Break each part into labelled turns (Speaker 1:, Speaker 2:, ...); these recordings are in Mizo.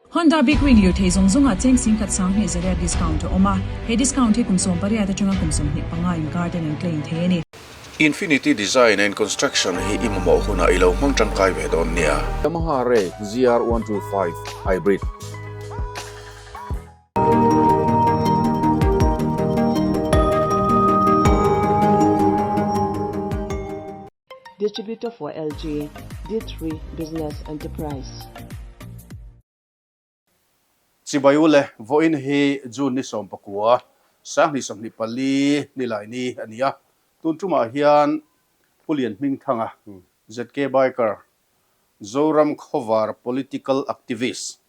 Speaker 1: Honda Big Wing lirthei zawng zawngah cheng 10,000 sang hnih zariat discount a awm a, he discount hi kum 18 atanga kum 25 inkar ten an claim thei a ni.
Speaker 2: Infinity Design and Construction hi i mamawh hunah i lo hmang tangkai ve dawn nia.
Speaker 3: Yamaha Ray ZR 125 Hybrid.
Speaker 4: Distributor for LG, D3 Business Enterprise.
Speaker 2: Chibai u le, vawiin hi June ni 19, 2024 nilai ni a ni a. Tun tumah hian Pu Lian Hmingthanga, ZK Biker, Zoram Khawvar Political Activist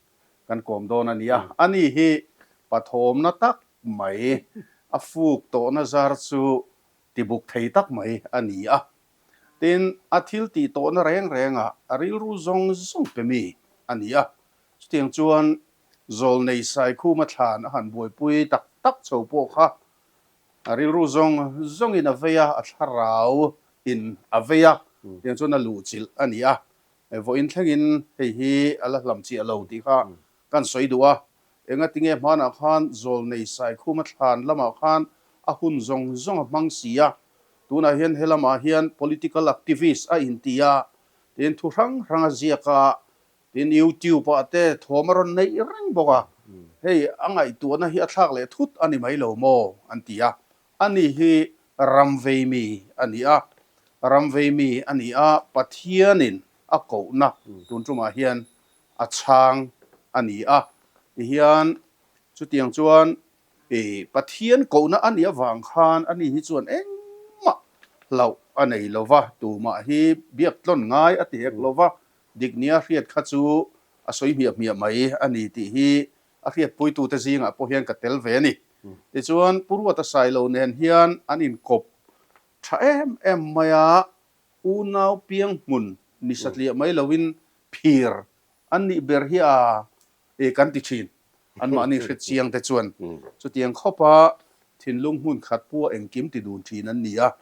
Speaker 2: kan kawm dawn a ni a. Ani hi pathawmna tak mai, a fuk tawhna zar chu tibuk thei tak mai a ni a. Tin, a thil tih tawhna reng rengah a rilru zawng zawng pe mi a ni a. Chutiang chuan Zawlnei Saikhuma thlan a han buaipui tak tak chho pawh kha a rilru zawng zawngin a vei a, a thlarau in a vei a, tiang chuan a luhchilh a ni a. Vawiin thlengin hei hi a la hlam chiah lo tih kha kan sawi duh a. Engatinge hmanah khan Zawlnei Saikhuma thlan lamah khan a hun zawng zawng a hmang si a, tunah hian he lamah hian political activist a inti a, tin thu hrang hrang a ziak a, tin YouTube ah te thawm a rawn neih reng bawk a, hei a ngaihtuahna hi a thlak leh thut a ni mai lo maw an ti a. Ani hi ram vei mi a ni a, ram vei mi a ni a, Pathianin a kohna tun tumah hian a chhang a ni a. Tihian chutiang chuan i Pathian kohna a nih avang khan ani hi chuan engmah hlauh a nei lo va, tumah hi biak tlawn ngai a ti hek lo va, dik nia hriat kha chu a sawi hmiah hmiah mai a ni tih hi a hriatpuitute zingah pawh hian ka tel ve a ni. Tichuan Pu Ruata Sailo nen hian an inkawp tha em em mai a, Unau piang hmun ni satliah mai loin phir an nih ber hi a e kan ti thin. Anmahni hre chiang te chuan chutiang khawpa thinlung hmun khat pua engkim ti dun thin an ni a.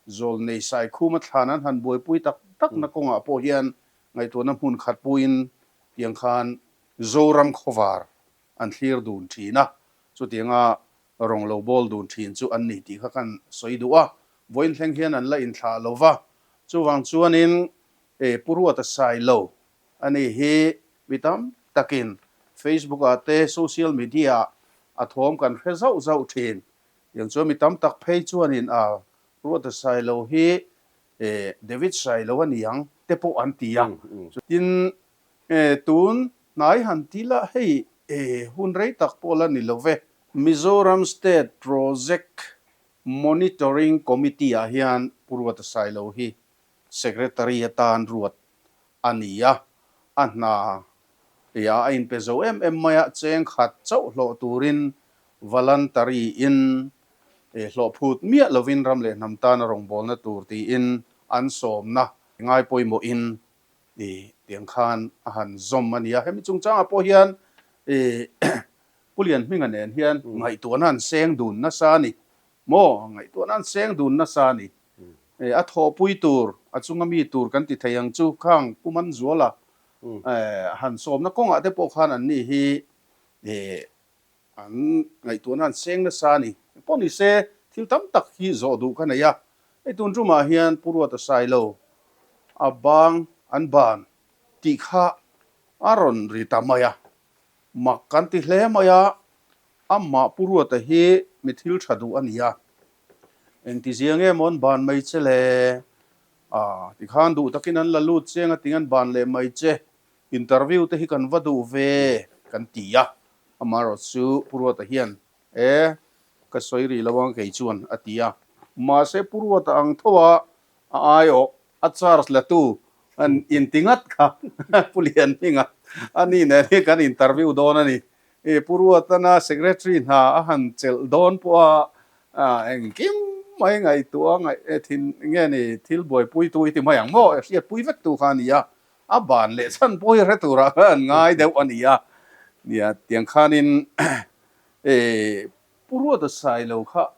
Speaker 2: Zawlnei Saikhuma thlan an han buaipui tak takna kawngah pawh hian ngaihtuahna hmun khat puin tiang khan Zoram khawvar an thlir dun thin a. Chutianga Rawng lo bawl dun thin chu an ni tih kha kan sawi duh a, vawiin thleng hian an la inthlah lo va, chuvang chuanin e Pu Ruata Sailo a ni hi mi tam takin Facebook ah te social media ah a thawm kan hre zauh zauh thin. Tiang chuan mi tam tak phei chuanin a Pu Ruata Sailo hi e David Sailo a ni ang te pawh an ti a. Tin Tun hnai han ti la hei hun rei tak pawh la ni lo ve. Mizoram State Project Monitoring Committee ah hian Pu Ruata Sailo hi Secretary atan ruat a ni a, a hna ah a inpe zo em em mai a, cheng khat chauh hlawh turin voluntary in hlawh phut miah lovin ram leh hnam tana rawngbawlna tur tiin an sawmna ngai pawimawhin I tiang khan a han zawm a nia. Hemi chungchangah pawh hian i Pu Lianhminga nen hian ngaihtuahna an seng dun nasa a ni. Maw? Ngaihtuahna an seng dun nasa a ni. A thawhpui tur, a chunga mi tur kan ti thei ang chu khang Pu Manzuala han sawmna kawngah te pawh khan anni hi i An ngaihtuahna an seng nasa a ni. Pawh ni se, thil tam tak hi zawh duh ka nei a. Hei tun tumah hian Pu Ruata Sailo a bang an ban tih kha a rawn ri ta mai a. Mak kan ti hle mai a, amah Pu Ruata hi mi thil tha duh a ni a. Engtizia nge maw an ban mai che le? A, tikhan duh takin an la lut chiang a ting an ban leh mai che. Interview te hi kan va duh ve kan ti a, amaherawh chu Pu Ruata hian e ka sawi rih lo ang kei chuan a ti a, mahse Pu Ruata ang tho a a aiawh a charge la tu an inti ngat kha Pu Lianhminga a ni nen hi kan interview dawn a ni. Pu Ruatana secretary hna a han chelh dawn pawh a engkim mai ngaihtuah ngaih thin nge ni thil buaipuitu i ti mai ang maw hriatpui vek tu kha a ni a, A ban leh chhan pawh hi hre turah khan an ngai deuh a ni a, nia tiang khanin e Pu Ruata Sailo kha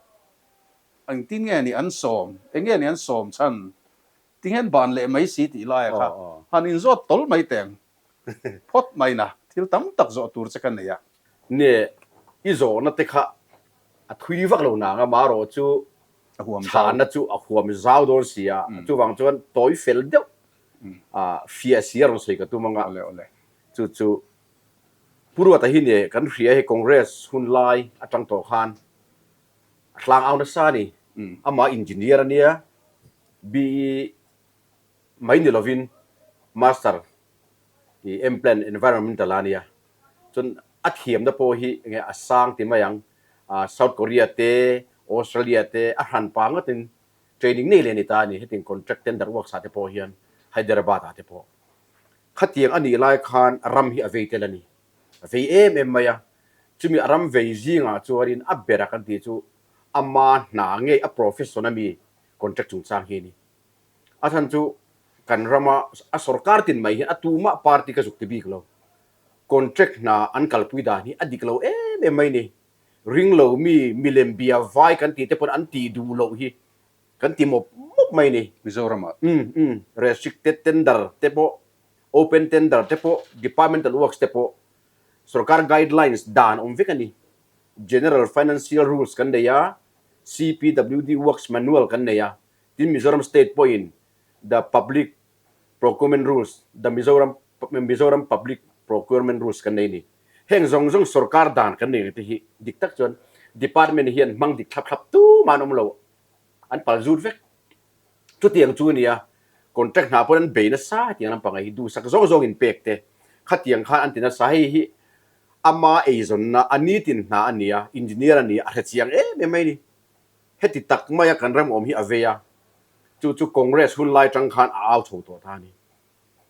Speaker 2: engtin nge ni an sawm, eng nge ni an sawm chhan, tinge an ban leh mai si tih laia kha han inzawt tawl mai teng phawt mai na. Thil tam tak zawh tur che ka nei a.
Speaker 5: Nge i zawhna te kha a thui vak lo nang a, marawh chu chhana chu a huam zau dawn si a, chuvang chuan tawi fel deuh fiah si a rawn sawi ka tum ang a, chu chu Pu Ruata hi nge kan hria hei Congress hun lai atang tawh khan a hlang au nasa a ni, amah engineer a nia, BE mai ni lovin Master i M-Plan Environmental a nia, chuan a thiamna pawh hi enge a sang ti mai ang, South Korea te, Australia te a hran pa ngatin training nei leh a ni ta a ni, hetiang contract tender works ah te pawh hian Hyderabad ah te pawh. Khatiang a nih lai khan ram hi a vei tel a ni, a vei em em mai a, chumi a ram vei zingah chuanin a bera kan tih chu ama hna ngei a profession a mi contract chungchang hi a ni. A chhan chu kan rama a sorkar tin mai hian a tumah party ka zuk ti bik lo. Contract hna an kalpui dan hi a dik lo em em mai ni. Ring lo mi milem bia vai kan tih te pawn an tih duh loh hi kan ti mawp mawp mai ni.
Speaker 2: Mizoramah.
Speaker 5: Umm umm restricted tender te pawh, open tender te pawh, departmental works te pawh sorkar guidelines dan awm vek a ni. General financial rules kan nei a, CPWD works manual kan nei a, Tin Mizoram State pawhin The Public Procurement Rules, The Mizoram Mizoram Public Procurement Rules kan nei a ni. Heng zawng zawng sorkar dan kan nei te hi dik tak chuan Department hian hmang dik thlap thlap tumah an awm lo, an pal zut vek. Chutiang chu a ni a, contract hna pawn an bei nasa hetiang lampang ah hi duhsak zawng zawng in pek te khatiang khan an ti nasa. Hei hi ama eizawnna a nitin hna a ni a, engineer a ni a, a hrechiang em em mai a ni. Heti tak maia kan ram awm hi a vei a, chu chu Congress hun lai tang khan a au chho tawh ta a ni.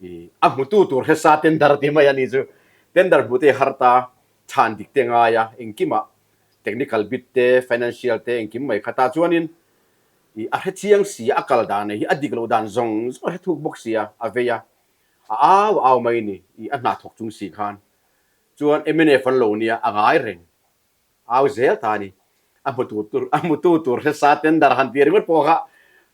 Speaker 5: I a hmutu tur hresa tender ti mai a ni chu. Tender hmu te har ta, chhan dik te ngai a, engkimah technical bit te, financial te engkim mai kha ta chuanin i a hre chiang si a, a kal dan hi a dik loh dan zawng zawng a hre thuk bawk si a, a vei a, a au au mai a ni i a hna thawk chung si khan. Chuan mnf an lo nia a ngai reng. Au zel ta a ni. A hmutu tur, a hmutu tur hresa tender han tih ringawt pawh kha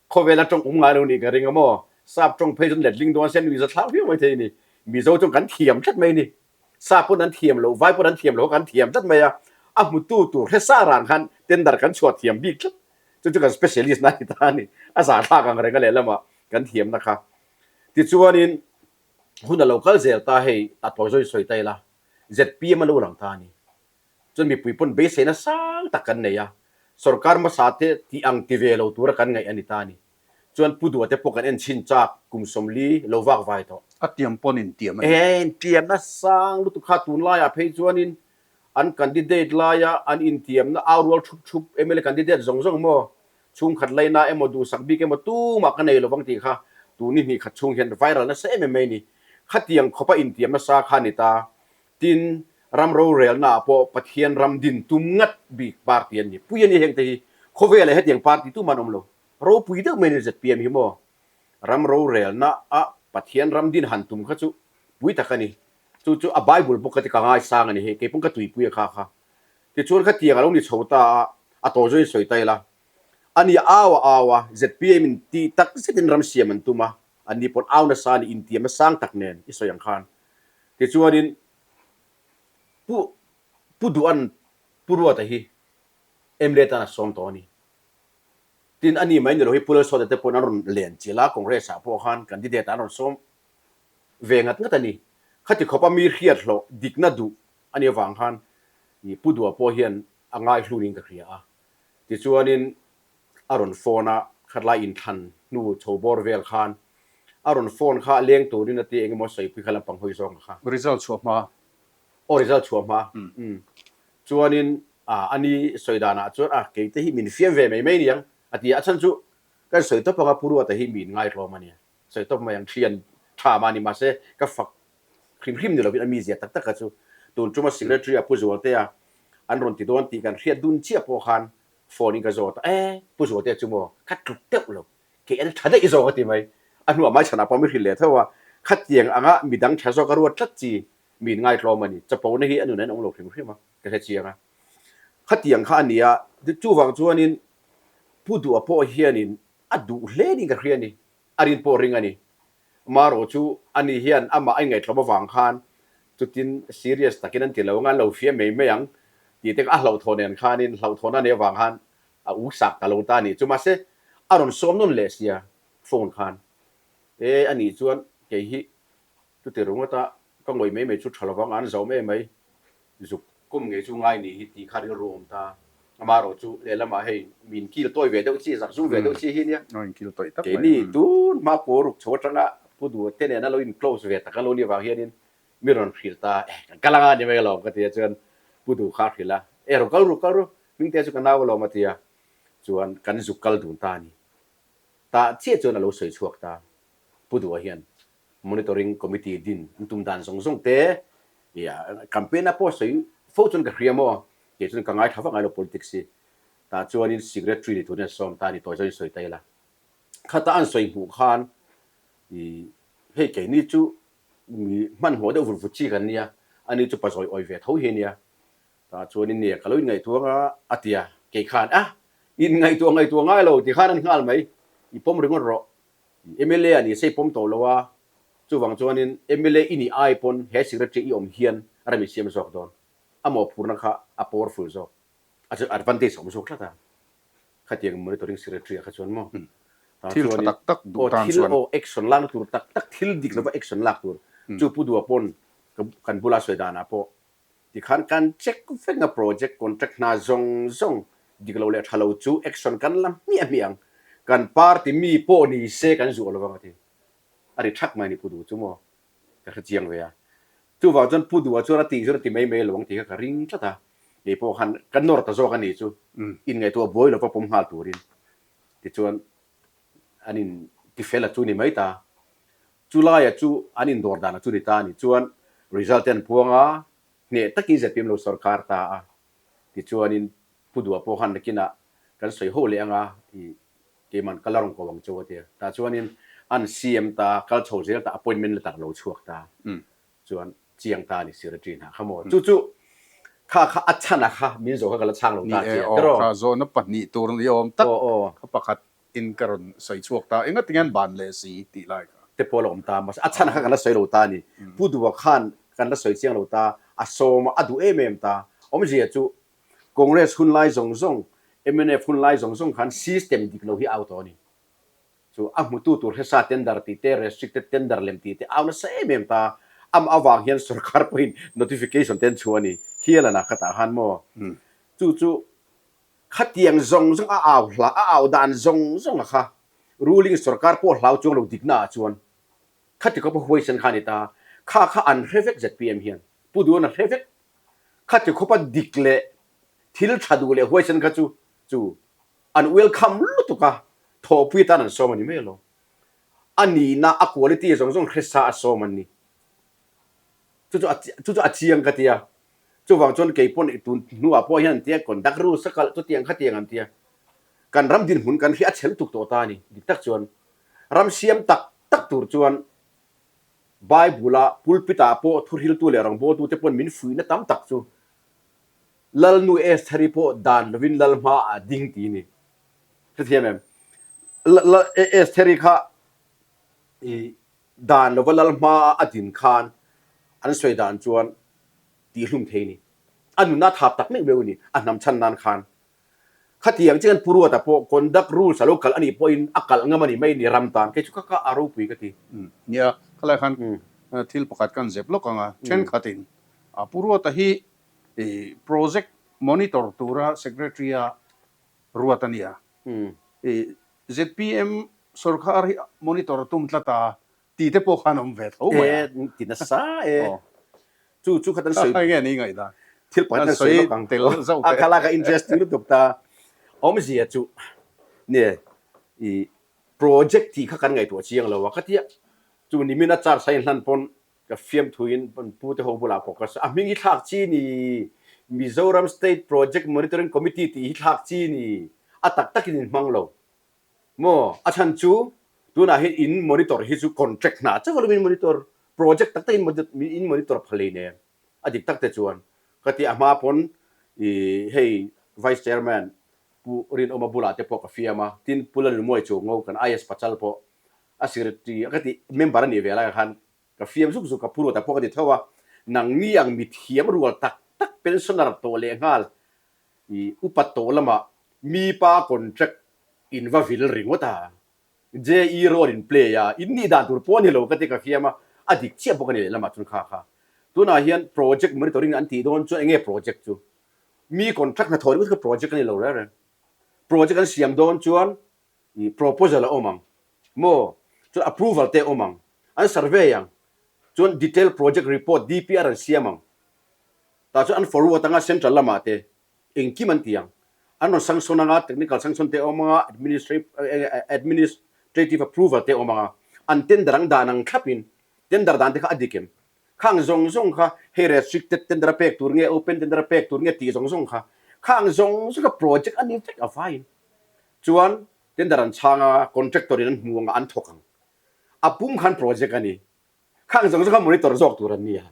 Speaker 5: khawvela tawng um ngai lo nih ka ring a maw? Sap tawng phei chuan letling dawn se nuihza thlak viau mai thei a ni. Mizo chuan kan thiam tlat mai a ni. Sap pawn an thiam lo, vai pawn an thiam lo kha kan thiam tlat mai a. A hmutu tur hresa ran khan tender kan chhuah thiam bik tlat. Chu chu kan specialist na a ni ta a ni. A zahthlak ang reng a lehlamah kan thiamna kha. Tichuanin hun a lo kal zel ta hei, a tawi zawin sawi ta ila, zpm a lo lang ta a ni. Chuan mipui pawn beiseina sang tak kan nei a, sorkar hmasa te tih ang ti ve lo tura kan ngaih a ni ta a ni. Chuan Pu Duate pawh kan en chhin chak kum 40 lo vak vai tawh.
Speaker 2: A tiam pawn intiam
Speaker 5: a ni. E, intiamna sang lutuk kha tunlaiah phei chuanin an candidate laia an intiamna au rual thup thup mla candidate zawng zawng maw chhungkhat laina emaw duhsak bik emaw tumah ka nei lovang tih kha tun ni hnih khat chhung hian viral nasa em em mai a ni. Khatiang khawpa intiamna sa kha a ni ta. Tin, ram rorelnaah pawh Pathian ram din tum ngat bik party an ni. Pui a ni heng te hi. Khawvelah hetiang party tumah an awm lo. Ropui deuh mai a ni zpm hi maw. Ram rorelna ah Pathian ram din han tum kha chu pui tak a ni. Chu chu a Bible book ka ti ka ngaisang a ni hei. Kei pawn ka tuipui a kha kha. Tichuan khatiang a lo ni chho ta a, a tawi zawin sawi ta ila. Ani au a au a, zpm in tih tak zetin ram siam an tum a, anni pawn au nasa a ni intiam a sang tak nen i sawi ang khan. Tichuanin Pu Pu Duhan Pu Ruata hi mla tan a sawm tawh a ni. Tin, ani mai ni lo hi Pu Lalsawta te pawhin an rawn len chilh a, Congress ah pawh khan candidate ah an rawn sawm ve ngat ngat a ni. Khati khawpa mi hriat hlawh dikna duh a nih avang khan Pu Duha pawh hian a ngaihlu niin ka hria a. Tichuanin a rawn phone a, khatlai inthlan hnu chho bawr vel khan a rawn phone kha a leng turin a ti eng emaw sawi pui kha lampang hawi zawng kha.
Speaker 2: Result chhuah hma.
Speaker 5: Aw result chhuah hma. Umm. Chuanin a ani sawi danah chuan a kei te hi min fiam ve mai mai niang a ti a, a chhan chu kan sawi tawp anga Pu Ruata hi min ngaitlawm a nia, sawi tawp mai ang thian tha mah ni mahse ka fak hrim hrim ni lovin a mizia tak tak kha chu tun tuma secretary a Pu Zualtea an rawn ti dawn tih kan hriat dun chiah pawh khan Phone in ka zawt a, e Pu Zualtea chu maw ka tluk deuh lo, kei an tha daih zawk a ti mai. A hnuah mai chhanah pawh mi hrilh leh tho a, khatiang anga midang tha zawk a ruat tlat chi mi in ngaitlawm a ni. Chapona hi a nun an awm lo hrim hrim a, ka hre chiang a. Khatiang kha a ni a, chuvang chuanin Pu Duha pawh hianin a duh hle niin ka hria a ni, a rin pawh ring a ni. Marawh chu ani hian amah a inngaitlawm avang khan. Chutin serious takin an ti lo anga an lo fiam mai mai ang tih te kha a hlauhthaw nen khanin hlauhthawn a nih avang khan a u sak ta lo ta a nih chu. Mahse a rawn sawm nawn leh sia phone khan e a nih chuan kei hi chuti ringawta ka ngawih mai mai chu tha lovang an zauh mai mai zuk kum ngei chu ngai nih hi tih kha rilru awm ta. Amaherawh chu lehlamah hei min kil tawi ve deuh chi, zak zum ve deuh chi hi nia. Keini tun hma kaw ruk chho atanga Pu Duhte nena lo in close ve tak a lo nih avang hianin mi rawn hrilh ta, eh kan kal anga ni mai alawm ka ti a, chuan Pu Duh kha a hrilh a, eh rawn kal ru kal ru, Hmingtea chu ka nau alawm a ti a, chuan kan zuk kal dun ta a ni. Tah chiah chuan a lo sawi chhuak ta, Pu Duha hian Monitoring Committee din an tum dan zawng zawng te, campaign a pawh sawi fo chuan ka hria maw? Kei chuan ka ngaithla vak ngai lo politics hi. Tah chuanin secretary ni turin an sawm ta a ni tawi zawngin sawi ta ila. Khata an sawi hmuh khan i hei keini chu mi hmanhmawh deuh vur vut chi kan nia, ani chu pazawi awi ve tho hi a nia. Tah chuanin nia ka lo inngaihtuah anga a ti a, kei khan a inngaihtuah ngaihtuah ngai lo ti khan an nghal mai, i pawm ringawt rawh. Mla a ni se i pawm tawh lo a, chuvang chuanin mla i nih ai pawn he secretary i awm hian ram i siam zawk dawn. A mawhphurhna kha a powerful zawk, a chu advantage a awm zawk tlat a. Khatiang monitoring secretary ah kha chuan maw? Tah
Speaker 2: Thil tha
Speaker 5: chuanin
Speaker 2: tak tak duh
Speaker 5: aw
Speaker 2: tan
Speaker 5: thil
Speaker 2: chuan.
Speaker 5: aw action lakna tur tak tak thil dik lova action lak tur chu Pu Dua pawn kan bula sawi danah pawh Tikhan kan check vek a project contract hna zawng zawng dik lo leh tha lo chu action kan la hmiah hmiah ang. Kan party mi pawh ni se kan zuah lovang a ti. A ri thak mai a ni Pu Duh chu maw? Ka hre chiang ve a. Chuvang chuan Pu Duha chuan a tih chuan a ti mai mai lo ang tih kha ka ring tlat a. Kei pawh khan ka nawr ta zawk a ni chu. Inngaihtuah buai lova pawm nghal turin. Tichuan an in tifel a chu ni mai ta. Chu laia chu an indawr dan a chu ni ta a ni chuan result te an puang a, hneh takin zpm lo sawrkar ta a. Tichuanin Pu Dua pawh khan nakinah kan sawi ho leh anga i keiman ka la rawn ko ang cheu a ti a. Tah chuanin an CM ta, kal chho zel ta, appointment letter lo chhuak ta chuan chiang ta a ni sir a ṭin ha kha maw. Chu chu kha kha a chhan a kha min zawh kha ka la chhang lo ta
Speaker 2: Ni
Speaker 5: che
Speaker 2: e
Speaker 5: a
Speaker 2: aw,
Speaker 5: tiraw?
Speaker 2: kha zawhna pahnih tur ni awm tak kha pakhat In ka rawn sawi chhuak ta, enga tinge an ban leh si tih lai kha.
Speaker 5: Te pawh la awm ta, mahse a chhan kha kan la sawi lo ta a ni. Pu Duha khan kan la sawi chiang lo ta, a sawm a, a duh em em ta. Awmzia chu Congress hun lai zawng zawng, mnf hun lai zawng zawng khan system dik lo hi a au tawh a ni. Chu a hmutu tur hresa tender tih te, restricted tender lem tih te au nasa em em ta. Amah avang hian sorkar pawhin notification te an chhuah a ni. Hial a nak khatah khan maw? Chu chu Khatiang zawng zawng a au hla, a au dan zawng zawng a kha ruling sorkar pawh hlau chuang lo dikna ah chuan khati khawpa huaisen kha a ni ta. Kha kha an hre vek zpm hian Pu Duan a hre vek. Khati khawpa dik leh thil tha duh leh huaisen kha chu chu an welcome lutuk a, thawhpui tan an sawm a ni mai alawm. A nihna, a quality zawng zawng hre sa a sawm an ni. Chu chu a chu chu a chiang ka tia. Chuvang chuan kei pawn i tun hnuah pawh hian an tia conduct rules a kalh chutiang khatiang an tia. Kan ram dinhmun kan hria a chhe lutuk tawh ta a ni. Dik tak chuan ram siam tak tak tur chuan Bible a pulpit ah pawh thuhriltu leh rawngbawltu te pawn min fuihna tam tak chu Lalnu Estheri pawh dan lovin Lal hma ah ding ti a ni. Hrethiam em? Estheri kha i Dan lova lal hma a din khan an sawi dan chuan tihhlum thei ni. A nunna a thap tak meuh meuh a ni, a hnam chhan nan khan. Khatiang chian Pu Ruata pawh conduct rules a lo kalh a nih pawhin a kalh ngam a ni mai ni ram tan. Kei chu kha kha a ropui ka ti.
Speaker 2: Nia, khalai khan thil pakhat kan zep lawk ang a, thenkhatin Pu Ruata hi project monitor tura secretary a ruat a nia. Zpm sorkar hi monitor tum tlat a, ti te pawh khan awm ve tho mai a.
Speaker 5: E, ti nasa e. Chu chu kha tan sawi.
Speaker 2: Nge ni ngaihdan.
Speaker 5: Thil pakhat kan sawi lawk ang.
Speaker 2: Tel zauh
Speaker 5: teh. A khala ka interesting lutuk ta. Awmzia chu ne i project tih kha kan ngaihtuah chiang lo a. Ka tia chu nimin a charge a inhlan pawn ka fiamthuin pu te ho bulah pawh ka sawi a. Hming hi thlak chi ni Mizoram State Project Monitoring Committee tih hi thlak chi ni. A tak takin in hmang lo. Maw? A chhan chu tunah hian in monitor hi chu contract hna chauh alo in monitor, project tak tak in in monitor phal ei nen a dik tak te chuan ka ti a hma pawn i hei Vice Chairman Pu Rinawma bulah te pawh ka fiam a, tin Pu Lalnumuai chu ngo kan IS Pachal pawh a secretary ka ti member a nih ve lai khan Ka fiam zuk zuk, ka phur ta pawh ka ti tho a. Nangni ang mithiam rual tak tak pensioner tawh lehnghal i upa tawh lamah mi pa contract in va vil ringawt a. JE role in play a, in nih dan tur pawh a ni lo ka ti ka fiam a, a dik chiah bawk a ni lehlamah chuan kha kha. Tunah hian project monitoring an tih dawn chuan eng nge project chu? Mi contract hnathawh ringawt kha project a ni lo reng reng. Project an siam dawn chuan i proposal a awm ang maw? Chuan approval te a awm ang, an survey ang, chuan detail project report, DPR an siam ang. Tah chuan an forward anga central lamah te Engkim an ti ang. An rawn sanction anga, technical sanction te a awm anga, administrative approval te a awm anga, an tender ang dan ang thlapin tender dan te kha a dik em? Khang zawng zawng kha hei restricted tender a pek tur nge, open tender a pek tur nge tih zawng zawng kha, khang zawng zawng kha project a ni vek a vaiin. Chuan tender an chhang anga, contractor in an hmu anga, an thawk ang. A pum khan project a ni. Khang zawng zawng kha monitor zawk tur an ni a,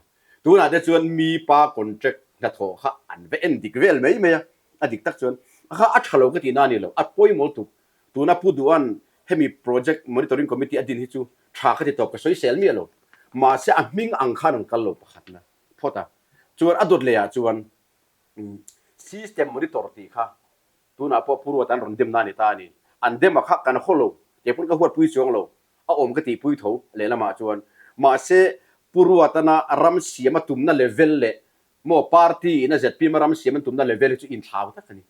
Speaker 5: tunah te chuan mi pa contract hnathawh kha an va en dik vel mai mai a, a dik tak chuan a kha a tha lo ka tihna a ni lo, a pawimawh tuk. Tuna Pu Duhan hemi project monitoring committee a din hi chu tha ka ti tawp ka sawisel miah lo, mahse a hming ang khan an kal lo pakhatna phawt a, chuan a dawt leh ah chuan system monitor tih kha tunah pawh Pu Ruata an rawn demna a ni ta a ni, an dem a kha kan haw lo, kei pawn ka huatpui chuang lo, A awm ka tihpui tho lehlamah chuan. Mahse, Pu Ruatana ram siam a tumna level leh maw party in a zpm a ram siam an tumna level hi chu inthlau tak a ni.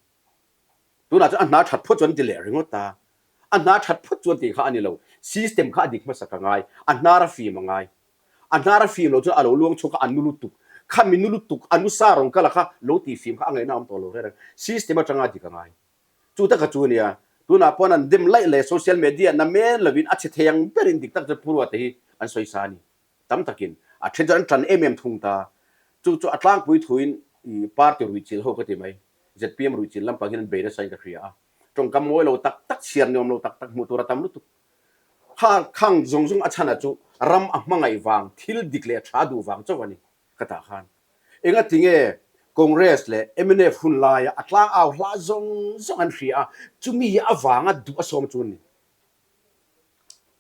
Speaker 5: Tunah chuan a hna that phawt chuan an ti leh ringawt ta. A hna that phawt chuan tih kha a ni lo. System kha a dik hmasa ka ngai. A hnar a fim a ngai. A hnar a fim lo chuan a lo luang chhuak a, a nu lutuk. Khami nu lutuk, a nu sa rawn kal a kha lo tih fim kha a ngaihna a awm tawh lo reng reng. System atanga a dik a ngai. Chu taka chu ania, tunah pawn an dem laih leh social media na men lovin a chhe thei ang berin dik tak chu Phurua te hi an sawi sa a ni. Tam takin a then chuan an tan em em thung ta. Chu chu a tlangpui thuin i party ruihchilh ho ka ti mai. Zpm ruihchilh lampang hian an bei nasa in ka hria a. Tawngkam mawi lo tak tak, chhiar ni awm lo tak tak hmuh tur a tam lutuk. Kha khang zawng zawng a chhan ah chu ram a hmangaih vang, thil dik leh tha duh vang chauh a ni ka tah khan. Enga tinge Congress leh mnf hun laia a tlang au hla zawng zawng an hria a, chumi hi avanga duh a sawm chu ni.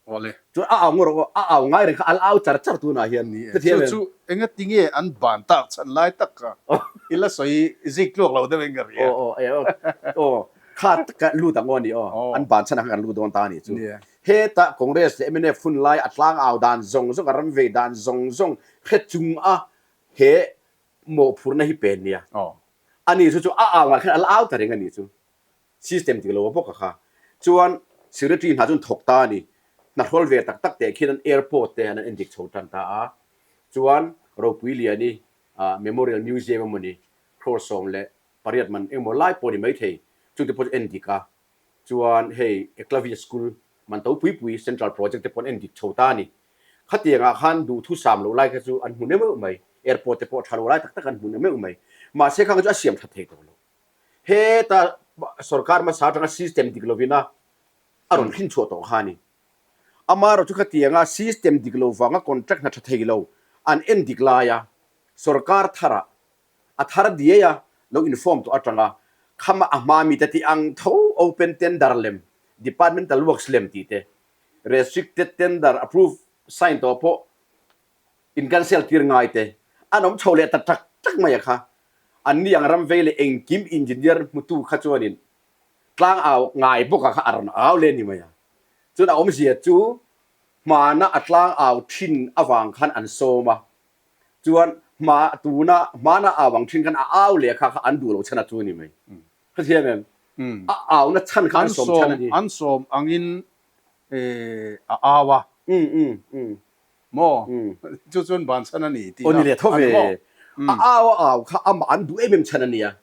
Speaker 2: Awle.
Speaker 5: Chuan a au ngawr rawh aw, a au ngai reng kha a la au char char tunah hian.
Speaker 2: Ni e, chu chu enga tinge an ban tak chhan lai tak kha i la sawi zik tluak lo deuh in ka ria.
Speaker 5: Aw aw e aw aw kha ka lut ang aw ni aw, an ban chhan ah khan kan lut dawn ta a nih chu. Heta Congress leh mnf hun lai a tlang au dan zawng zawng a ram vei dan zawng zawng hre chung a he mawhphurhna hi pen nia. Ani chu chu a au ah khan a la au ta reng a nih chu. System dik lo a bawk a kha. Chuan secretary hna chu an thawk ta a ni. Hna hrawl ve tak tak teh khian an airport te an en dik chho tan ta a. Chuan Ropui Liani Memorial Museum emawni crore 18 man engemaw lai pawh a ni maithei. Chungte pawh chu en dik a. Chuan hei Eklavya School man to pui pui Central Project te pawh an en dik chho ta a ni. Khatiangah khan duhthusam loh lai kha chu an hmu nemeuh mai. Airport te pawh tha lo lai tak tak an hmu nemeuh mai. Mahse khang chu a siam that thei tawh lo. Heta sorkar hmasa atanga system dik lovina a rawn hrin chhuah tawh kha a ni. Amaherawhchu khatianga system dik lo vanga contract hna tha thei lo an en dik laia sorkar tharah a thar diai a lo inform tawh atanga khama a hma mite tih ang tho open tender lem, departmental works lem tih te, restricted tender approve sign tawh pawh in cancel tir ngai te an awm chho leh ta tak tak mai a kha. An ni ang ram vei leh engkim engineer hmutu kha chuanin tlang au ngai bawk a kha a rawn au leh ni mai a. Chuan a awmzia chu hmana a tlang au thin avang khan an sawm a, Chuan hma tuna hmana au ang thin khan a au leh kha kha an duh loh chhan a chu a ni mai. Hrethiam em? A auna chhan kha an sawm chhan a ni.
Speaker 2: An sawm angin a au a. Maw? Chu chuan ban chhan a ni tih
Speaker 5: na. Aw ni leh tho ve. A au a au kha amah an duh em em chhan a nia.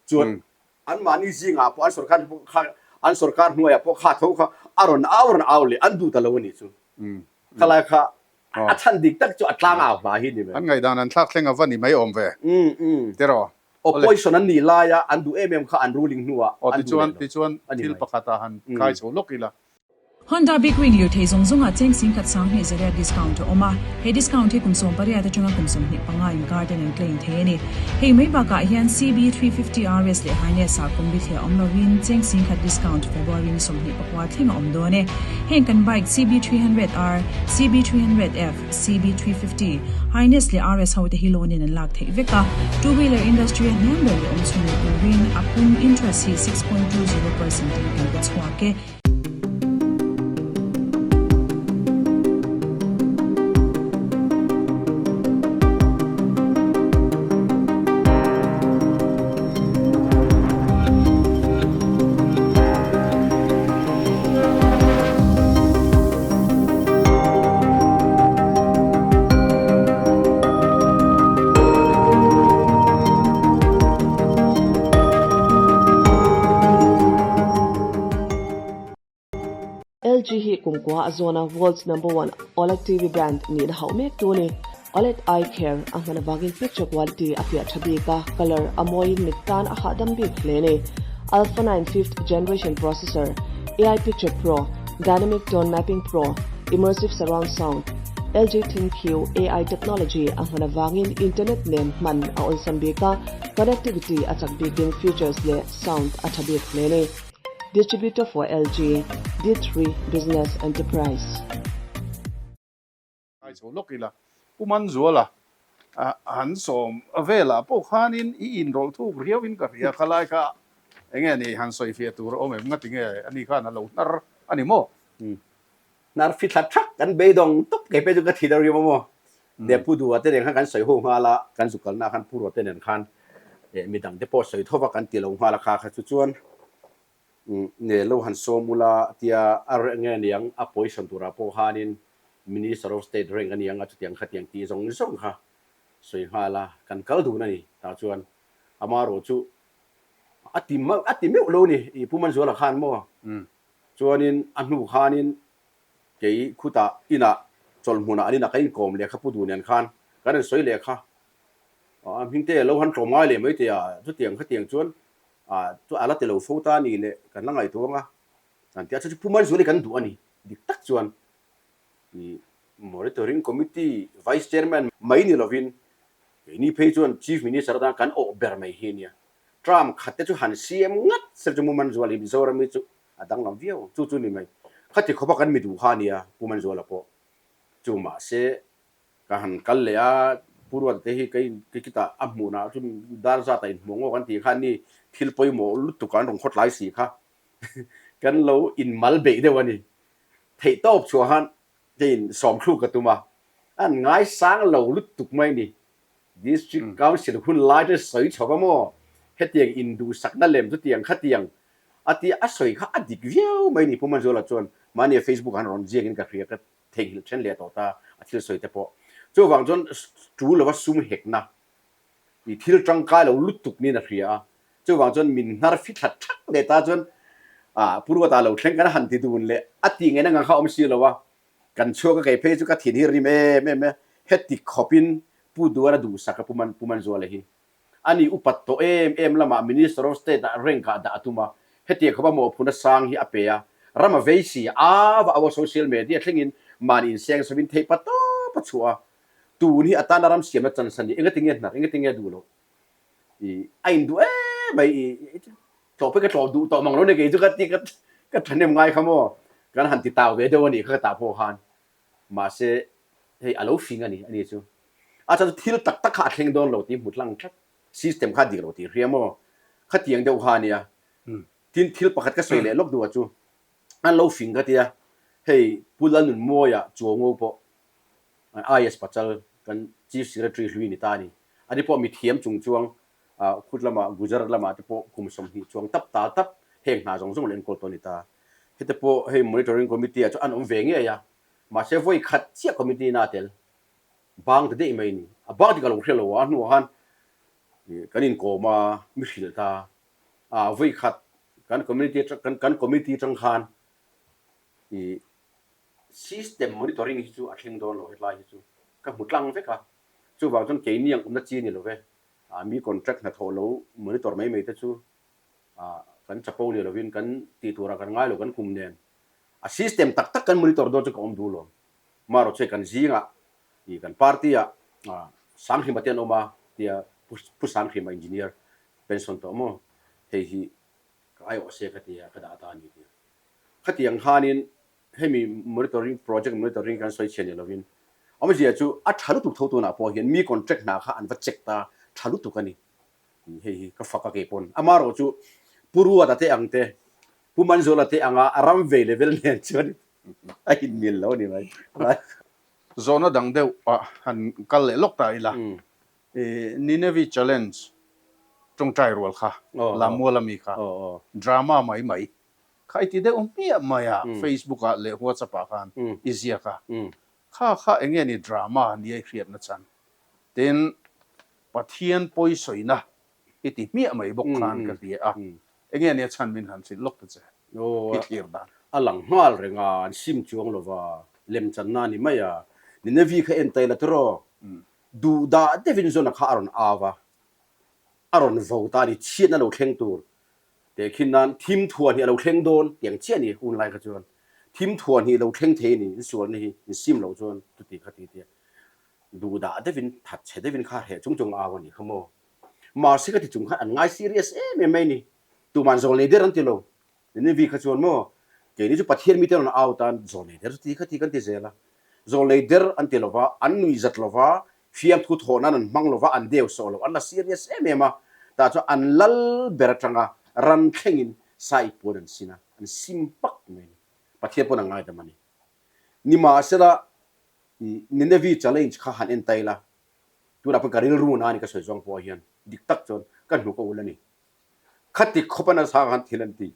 Speaker 5: Chuan anmahni zingah pawh an sorkar kha an sorkar hnuaiah pawh kha tho kha a rawn au rawn au leh an duh ta lo a nih chu. Khalai kha a chhan dik tak chu a tlang au hla hi ni mai.
Speaker 2: An ngaihdan an thlak thleng a va ni mai awm ve. Tiraw?
Speaker 5: Opposition an nih laia an duh em em kha an ruling hnuah
Speaker 2: an duh leh lo. Tichuan thil pakhatah han kai chho lawk ila.
Speaker 1: Honda Big Wing lirthei zawng zawngah cheng 10,000 sang hnih zariat discount a awm a, he discount hi kum 18 atanga kum 25 inkar ten an claim thei a ni. Hei mai bakah hian CB350 RS leh Highness ah kum bithliah awm lovin cheng 10,000 discount February ni 24 thleng a awm dawn e. Heng kan bike CB300R, CB300F, CB350, Highness leh RS ho te hi loan in an lak theih vek a, two wheeler industry a hniam ber leh awm chhun leh turin a pum interest hi 6.20% in kan pe chhuak e.
Speaker 4: LG hi kumkua a zawn a world's number one OLED TV brand nihna hauh mek tu a ni. OLED eye care a hman avangin picture quality a fiah tha bik a, colour a mawiin mit tan a hahdam bik hle a ni. Alpha 9 fifth generation processor, AI Picture Pro, Dynamic Tone Mapping Pro, Immersive Surround Sound, LG ThinQ AI technology a hman avangin internet nen hman a awlsam bik a, connectivity a chak bikin features leh sound a tha bik hle a ni. Distributor for LG, D3 Business Enterprise.
Speaker 2: Ngai chho lawk ila, Pu Manzuala han sawm velah pawh khanin i inrawlh thuk riauin ka hria, khalai kha enge ni han sawi fiah tur a awm em? Ngati nge ani khan a lo hnar a ni maw?
Speaker 5: Hnar fi thla thak kan beidawng tawp kei pawh chu ka thi deuh riau a maw? Leh Pu Duha te nen khan kan sawi ho nghal a, kan zu kalna khan Pu Ruah te nen khan midang te pawh sawi tho va kan ti lo nghal a kha kha chu chuan Nge lo han sawm ula tia a reng nge niang a position turah pawh khanin Minister of State rank a niang a chutiang khatiang tih zawng zawng kha sawi nghal a, kan kal dun a ni tah chuan amaherawh chu a ti a ti meuh lo ni i Pu Manzuala khan maw chuanin a hnu khanin kei khutah inah chawlhmunah an inah kan inkawm leh kha Pu Duh nen khan kan rawn sawi leh kha a hming te lo han tlawm ngai leh mai teh a chutiang khatiang chuan Ah, chu a la ti lo fo ta a ni le, kan la ngaihtuah ang a, kan ti a, chu chu Pu Manzuali kan duh a ni, dik tak chuan i Monitoring Committee Vice Chairman mai ni lovin keini phei chuan Chief Minister atan kan awh ber mai hi a nia. Term khat te chu han siam ngat sel chu Pu Manzuali Mizoram hi chu a danglam viau ang, chu chu ni mai. Khati khawpa kan mi duh kha a nia Pu Manzuala pawh chu mahse Ka han kal leh a, Pu Ruata te hi kei khitah a hmuhnah chu dar zat a inhmuh ngawk an tih kha ni thil pawimawh lutuk an rawn khawtlai si kha kan lo inmal beih deuh a ni. Theihtawp chhuah khan keiin sawmthluk ka tum a, an ngaisang lo lutuk mai ni. District Council hun lai te sawi chho va maw? Hetiang induhsakna lem chutiang khatiang a tia a sawi kha a dik viau mai ni Pu Manzuala chuan mahni Facebook ah han rawn ziakin ka hria ka theihnghilh then leh tawh ta a thil sawi te pawh. Chuvang chuan tu lova sum hekna i thil tangkai lo lutuk niin a hria a, chuvang chuan min hnar fi thla thak leh ta chuan ah Pu Ruata lo thleng kan han ti dun leh a tih ngaihna ngang kha a awm si lo a, kan chhuak a kei phei chu ka thin hi rim em em e, heti khawpin Pu Duara duhsak a Pu Man Pu Manzuala hi. Ani upat tawh em em lamah Minister of State ah rank ah dah a tum a, hetiang khawpa mawhphurhna sang hi a pe a, ram a vei si a va au a social media thlengin mahni inseng sawin theih pa tawp a chhuah a, tun hi a tana ram siamna chance a ni, engatinge hnar, engatinge a duh loh i a induh em mai i tlawh pawh ka tlawh duh tawh mang lo ni kei chu ka ti ka ka thahnem ngai kha maw kan han ti tau ve deuh a nih kha ka tah pawh khan. Mahse, hei a lo fing a ni, a ni chu. A chhan chu thil tak tak kha a thleng dawn lo tih hmu tlang tlat. System kha a dik lo tih hria maw? Khatiang deuh kha a nia. Tin, thil pakhat ka sawi leh lawk duh a chu, an lo fing ka tia, hei Pu Lalnunmawia Chuaungo pawh IS Pachal kan Chief Secretary hlui ni ta a ni. Ani pawh mithiam chung chuang khut lamah Gujarat lamah te pawh kum 20 chuang tap tal tap heng hna zawng zawng lo enkawl tawh a ni ta. Hete pawh hei Monitoring Committee ah chuan an awm ve ngei a, mahse vawi khat chiah committee na a tel bang ta daih mai a ni. A bang tih ka lo hre lo a, a hnuah khan kan inkawm a, mi hrilh ta a, vawi khat kan community atang kan committee atang khan ih system monitoring hi chu a thleng dawn lo hetlai hi chu ka hmu tlang vek a, chuvang chuan keini ang awmna chi a ni lo ve, mi contract hnathawh lo monitor mai mai te chu Ah, kan chapo ni lovin kan tih turah kan ngai lo kan kum nen. A system tak tak kan monitor dawn chu ka awm duh lo. Marawh chu kan zingah ih kan party ah Sanghrima te an awm a tia Pu Sanghrima engineer pension tawh maw hei hi ka aiawh se ka tia ka dah ta a ni tia. Khatiang khanin hemi monitoring project monitoring kan sawi chhiah ni lovin awmzia chu a tha lutuk tho tunah pawh hian mi contract hna kha an va check ta tha lutuk a ni hei hi ka fak a kei pawn amarawh chu Pu Ruata te ang te Pu Manzuala te anga a ram vei level nen chuan a inmil lo a ni mai.
Speaker 2: Zawhna dang deuh ah han kal leh lawk ta ila Nineveh challenge tawngtai rual kha Lamuala mi kha drama mai mai Kha i ti deuh hmiah mai a, Facebook ah leh WhatsApp ah khan i ziak a. Kha kha eng nge ni drama nia i hriatna chan? Tin, Pathian pawisawina i ti hmiah mai bawk khan ka hria a. Eng nge nia chhan min han hrilh lawk ta che i thlir dan?
Speaker 5: A lang nghal reng a, an sim chuang lo va, lemchanna a ni mai a. Nineveh kha en taila tiraw? Duhdah deuhin Jonah kha a rawn au va, a rawn vo ta a ni, chhiatna lo thleng tur Tehkhin nan thim thuan hi a lo thleng dawn tiang chiah a ni hun lai kha chuan thim thuan hi a lo thleng thei a ni in sualna hi in sim loh chuan chuti kha ti tia duhdah deuhin that chhe deuhin kha hreh chung chung au a ni kha maw. Mahse ka ti chung khan an ngai serious em em mai a ni tuman zawl nei der an ti lo Nineveh kha chuan maw keini chu Pathian mite rawn au tan zawl nei der chuti kha ti kan ti zel a zawl nei der an ti lova an nuihzat lova Fiamthu thawh nan an hmang lova, an deu sawh lo, an la serious em em a, tah chuan an lal ber atanga ran thlengin sai puan an sin a, an sim hmak mai a ni. Pathian pawn a ngaidam a ni. Nimahsela, Nineveh challenge kha han en ta ila, tunah pawh ka rilru na a ni ka sawi zawng pawh hian dik tak chuan ka hnuk a ul a ni. Khati khawpa nasa khan thil an ti.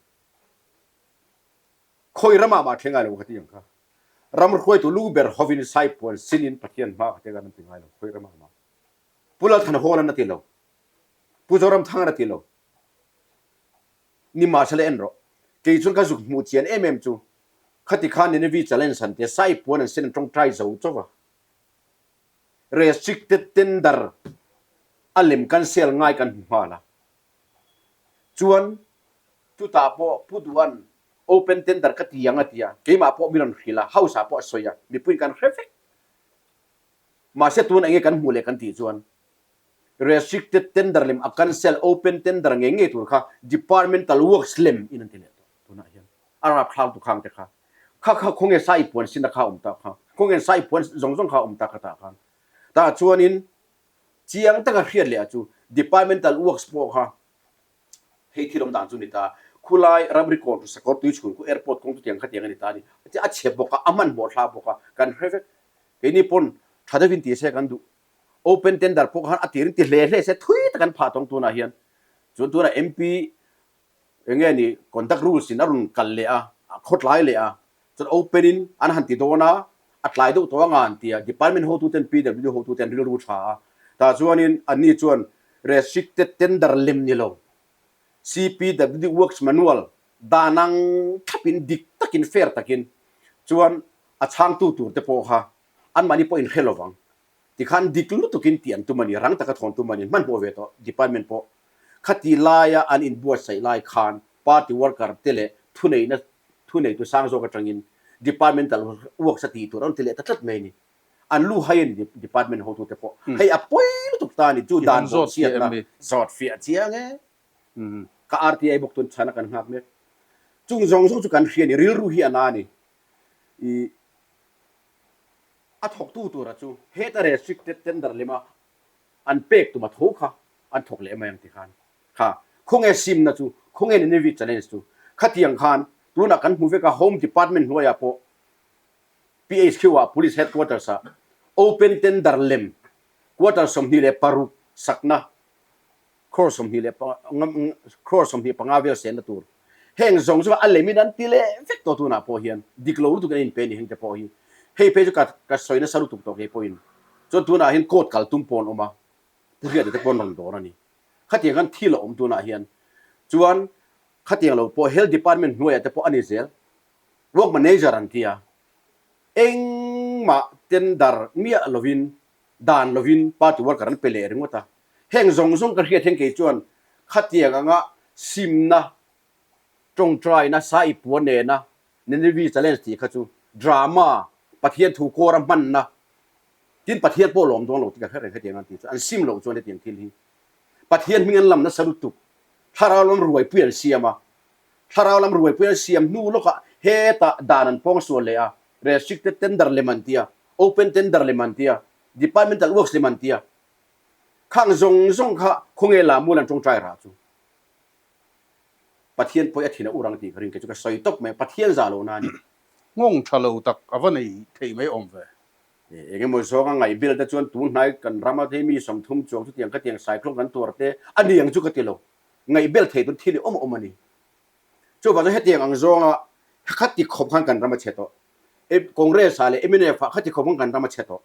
Speaker 5: Khawi ramah mah thleng ngai lo ka ti ang kha. Ram hruaitu lu ber hovin Saipuan sinin Pathian hma ka ti kan an ti ngai lo khawi ramah mah. Pu Lalthanhawla an a ti lo. Pu Zoramthanga an a ti lo. Nimahsela en rawh. Kei chuan ka zuk hmuh chian em em chu khati khan Nineveh challenge han tia Saipuan an sin an tawngtai zo chauh a. Restricted tender a lem cancel ngai kan hmu nghal a. Chuan chutah pawh Pu Duhan open tender ka ti ang a ti a, keimah pawh mi rawn hrilh a, house ah pawh a sawi a, mipuiin kan hre vek. Mahse tun enge kan hmuh leh kan tih chuan restricted tender lem a cancel open tender ngei ngei tur kha departmental works lem in an ti leh tawh tunah hian a rapthlak tu khang te kha kha kha khawnge sai puan sin a kha awm ta kha khawnge sai puan zawng zawng kha awm ta kha tah khan tah chuanin Chiang taka hriat leh a chu Departmental Works pawh kha hei thil awm dan chu a ni ta. Khulai ramri kawn chu sakawr tui chhun khu airport kawng chu tiang khatiang a ni ta a ni. A chhe bawk a, a hmanhmawh thla bawk a, kan hre vek. Keini pawn tha deuhin ti se kan duh. Open tender pawh khan a tirin ti hle hle se thui tak an phah tawng tunah hian. Chuan tunah MP Eng nge ni conduct rules in a rawn kal leh a, a khawtlai leh a, chuan open in an han ti dawn a, a tlai deuh tawh anga an ti a, department hotu ten PWD hotu ten rilru tha a, tah chuanin anni chuan restricted tender lem ni lo, CPWD works manual dan ang thlapin dik takin fair takin chuan a chhangtu tur te pawh kha anmahni pawh inhre lovang. Tikhan dik lutukin tih an tum a ni, rang taka thawn tum a ni, hmanhmawh ve tawh department pawh khati laia an inbuatsaih lai khan party worker te leh thuneihna thuneitu sang zawk atangin departmental works a tih tur an ti leh ta tlat mai a ni. An lu hai a ni department hotute pawh. Hei a pawi lutuk ta a ni, chu dan bawh chhiatna zawt fiah chiang e. Ka RTI bawk tun chhana kan nghak mek. Chung zawng zawng chu kan hria a ni, rilru hi a na a ni. I. A thawktu tura chu heta restricted tender lema an pek tuma tho kha an thawk leh mai ang ti khan kha khawnge simna chu khawnge Nineveh challenge chu khatiang khan tunah kan hmu vek a Home Department hnuaiah pawh PHQ ah Police Headquarters ah open tender lem quarter 26 sakna Crore 20 leh crore 25 vel senna tur heng zawng zawng a lem in an ti leh vek tawh tunah pawh hian dik lo lutuk in an inpe a ni heng te pawh hi hei phei chu ka ka sawi nasa lutuk tawh kei pawhin chuan tunah hian court kal tum pawh an awm a Pu Hriata te pawh an rawn dawr a ni khatiang khan thil a awm tunah hian chuan khatiang lo pawh health department hnuaiah te pawh a ni zel work manager an ti a engmah tender miah lovin dan lovin party worker an pe leh ringawt a, heng zawng zawng ka hriat hian kei chuan khatiang anga simna, tawngtaina, sai puan nena Nineveh challenge tih kha chu drama Pathian thu kawr a hmanna tin Pathian pawh lawm dawn lo tih ka hre reng hetiang an tih chu an sim loh chuan hetiang thil hi Pathian hming an lam nasa lutuk thlarau lam ruaipui an siam a thlarau lam ruaipui an siam hnu lawkah hetah dan an pawng sual leh a restricted tender lem an tia open tender lem an tia departmental works lem an tia khang zawng zawng kha khawnge lamul an tawngtai rah chu. Pathian pawi a thin a ur ang tih ka ring kei chu ka sawi tawp mai a, Pathian zah lo na a ni.
Speaker 2: Nghawng tha lo tak a va nei thei mai awm ve.
Speaker 5: Eng emaw zawnga ngaih bil te chuan tun hnai kan rama thei mi 30 chuang chutiang ka tiang cyclone kan tuar te a ni ang chu ka ti lo. Ngaih bel thei tur thil hi awm a awm a ni. Chuvang chuan hetiang ang zawnga khati khawp khan kan ram a chhe tawh. Congress ah leh mnf ah khati khawp khan kan ram a chhe tawh.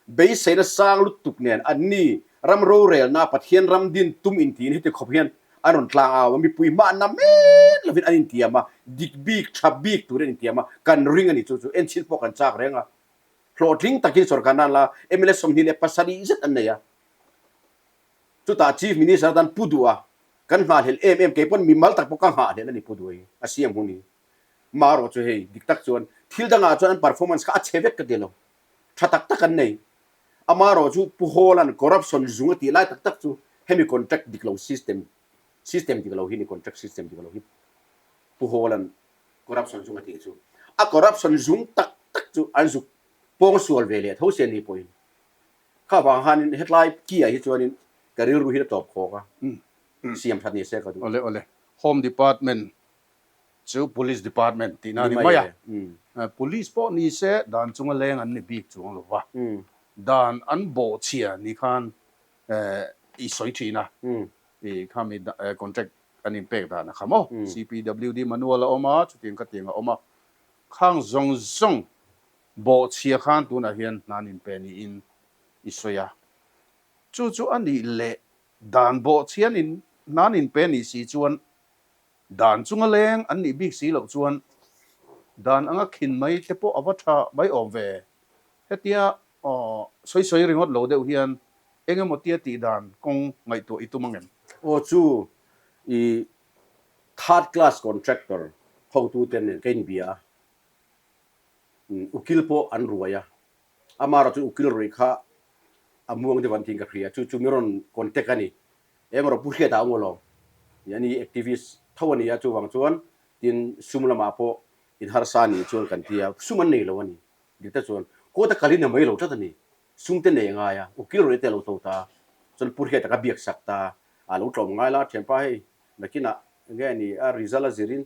Speaker 5: Beiseina sang lutuk nen anni ram rorelna Pathian ram din tum intiin heti khawp hian an rawn tlang au a, mipui hmahna men lovin an intiam a, dik bik, tha bik turin an intiam a, kan ring a ni chu chu enchhin pawh kan chak reng a. Hlawhtling takin sorkar nan la mla 27 zet an nei a. Chutah Chief Minister atan Pu Duha kan nghahhlelh em em, kei pawn mimal tak pawh ka nghahhlelh a ni Pu Duha hi a siam hun hi. Marawh chu hei dik tak chuan thil dangah chuan an performance kha a chhe vek ka ti lo. Tha tak tak an nei. Amarawh chu Pu Hawla'n corruption zung a tih lai tak tak chu hemi contract dik lo system system dik lo hi ni contract system dik lo hi Pu Hawla'n corruption zung a tih chu a corruption zung tak tak chu an zuk pawng sual ve leh tho se ni pawhin kha vang khanin hetlai ki ah hi chuanin ka rilru hi a tawp khawk a siam that ni se ka duh.
Speaker 2: Awle awle Home Department Chu Police Department tihna a ni mai a. Police pawh ni se dan chunga leng an ni bik chuang lo va. Dan an bawhchhia ni khan i sawi thin a. I khami contract an inpek dan a kha maw? CPWD manual a awm a, chutiang khatiang a awm a. Khang zawng zawng bawhchhia khan tunah hian hna an inpe niin i sawi a. Chu chu a nih leh dan bawhchhian in hna an inpe ni si chuan Dan chunga leng an nih bik si loh chuan dan anga khin mai te pawh a va tha mai awm ve. Hetia sawi sawi ringawt lo deuh hian eng emaw tia tih dan kawng ngaihtuah i tum ang em?
Speaker 5: Aw chu i third class contractor hotute nen ka inbia a, ukil pawh an ruai a, amaherawhchu ukil ruih kha a muang deuh an tiin ka hria, chu chu mi rawn contact a ni. Eng rawh Pu Hriata a ngaw lo tih a ni, activist tho a ni a, chuvang chuan tin sum lamah pawh in harsa a nih chuan kan ti a, sum an nei lo a ni. Dik tak chuan court a kalin a mai lo tlat a ni, sum te nei a ngai a, ukil rawih te a lo tho ta, chuan Pu Hriata ka biak sak ta, a lo tlawm ngai la thianpa hei nakinah enge a ni a result a zirin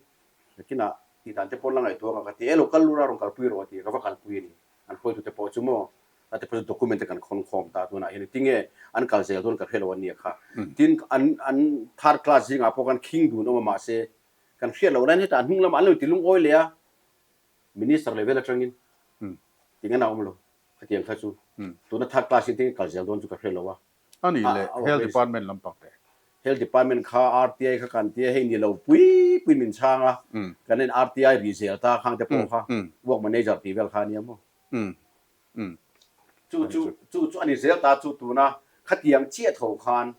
Speaker 5: nakinah tih dan te pawn la ngaihtuah ang a ka ti, e lo kal lura rawn kalpui rawh a ti a, ka va kalpui a ni. An hruaitute pawh chu maw a ti pawh chu document te kan khawn khawm ta tunah hian tinge an kal zel dawn ka hre lo an nia kha. Tin an an third class zingah pawh khan khing dun awm a mahse kan hriat loh laiin hetah hnung lamah an lo ti lungawi leh a minister level atangin tinge an awm lo khatiang kha chu tuna third class in tinge kal zel dawn chu ka hre lo a.
Speaker 2: A nih leh Health Department lampang te.
Speaker 5: Health Department kha RTI kha kan tia hei ni lo pui pui min chhang a, kan en RTI ri zel ta khang te pawh kha work manager tih vel kha a nia maw. Chu chu chu chu a ni zel ta chu tuna khatiang chiah tho khan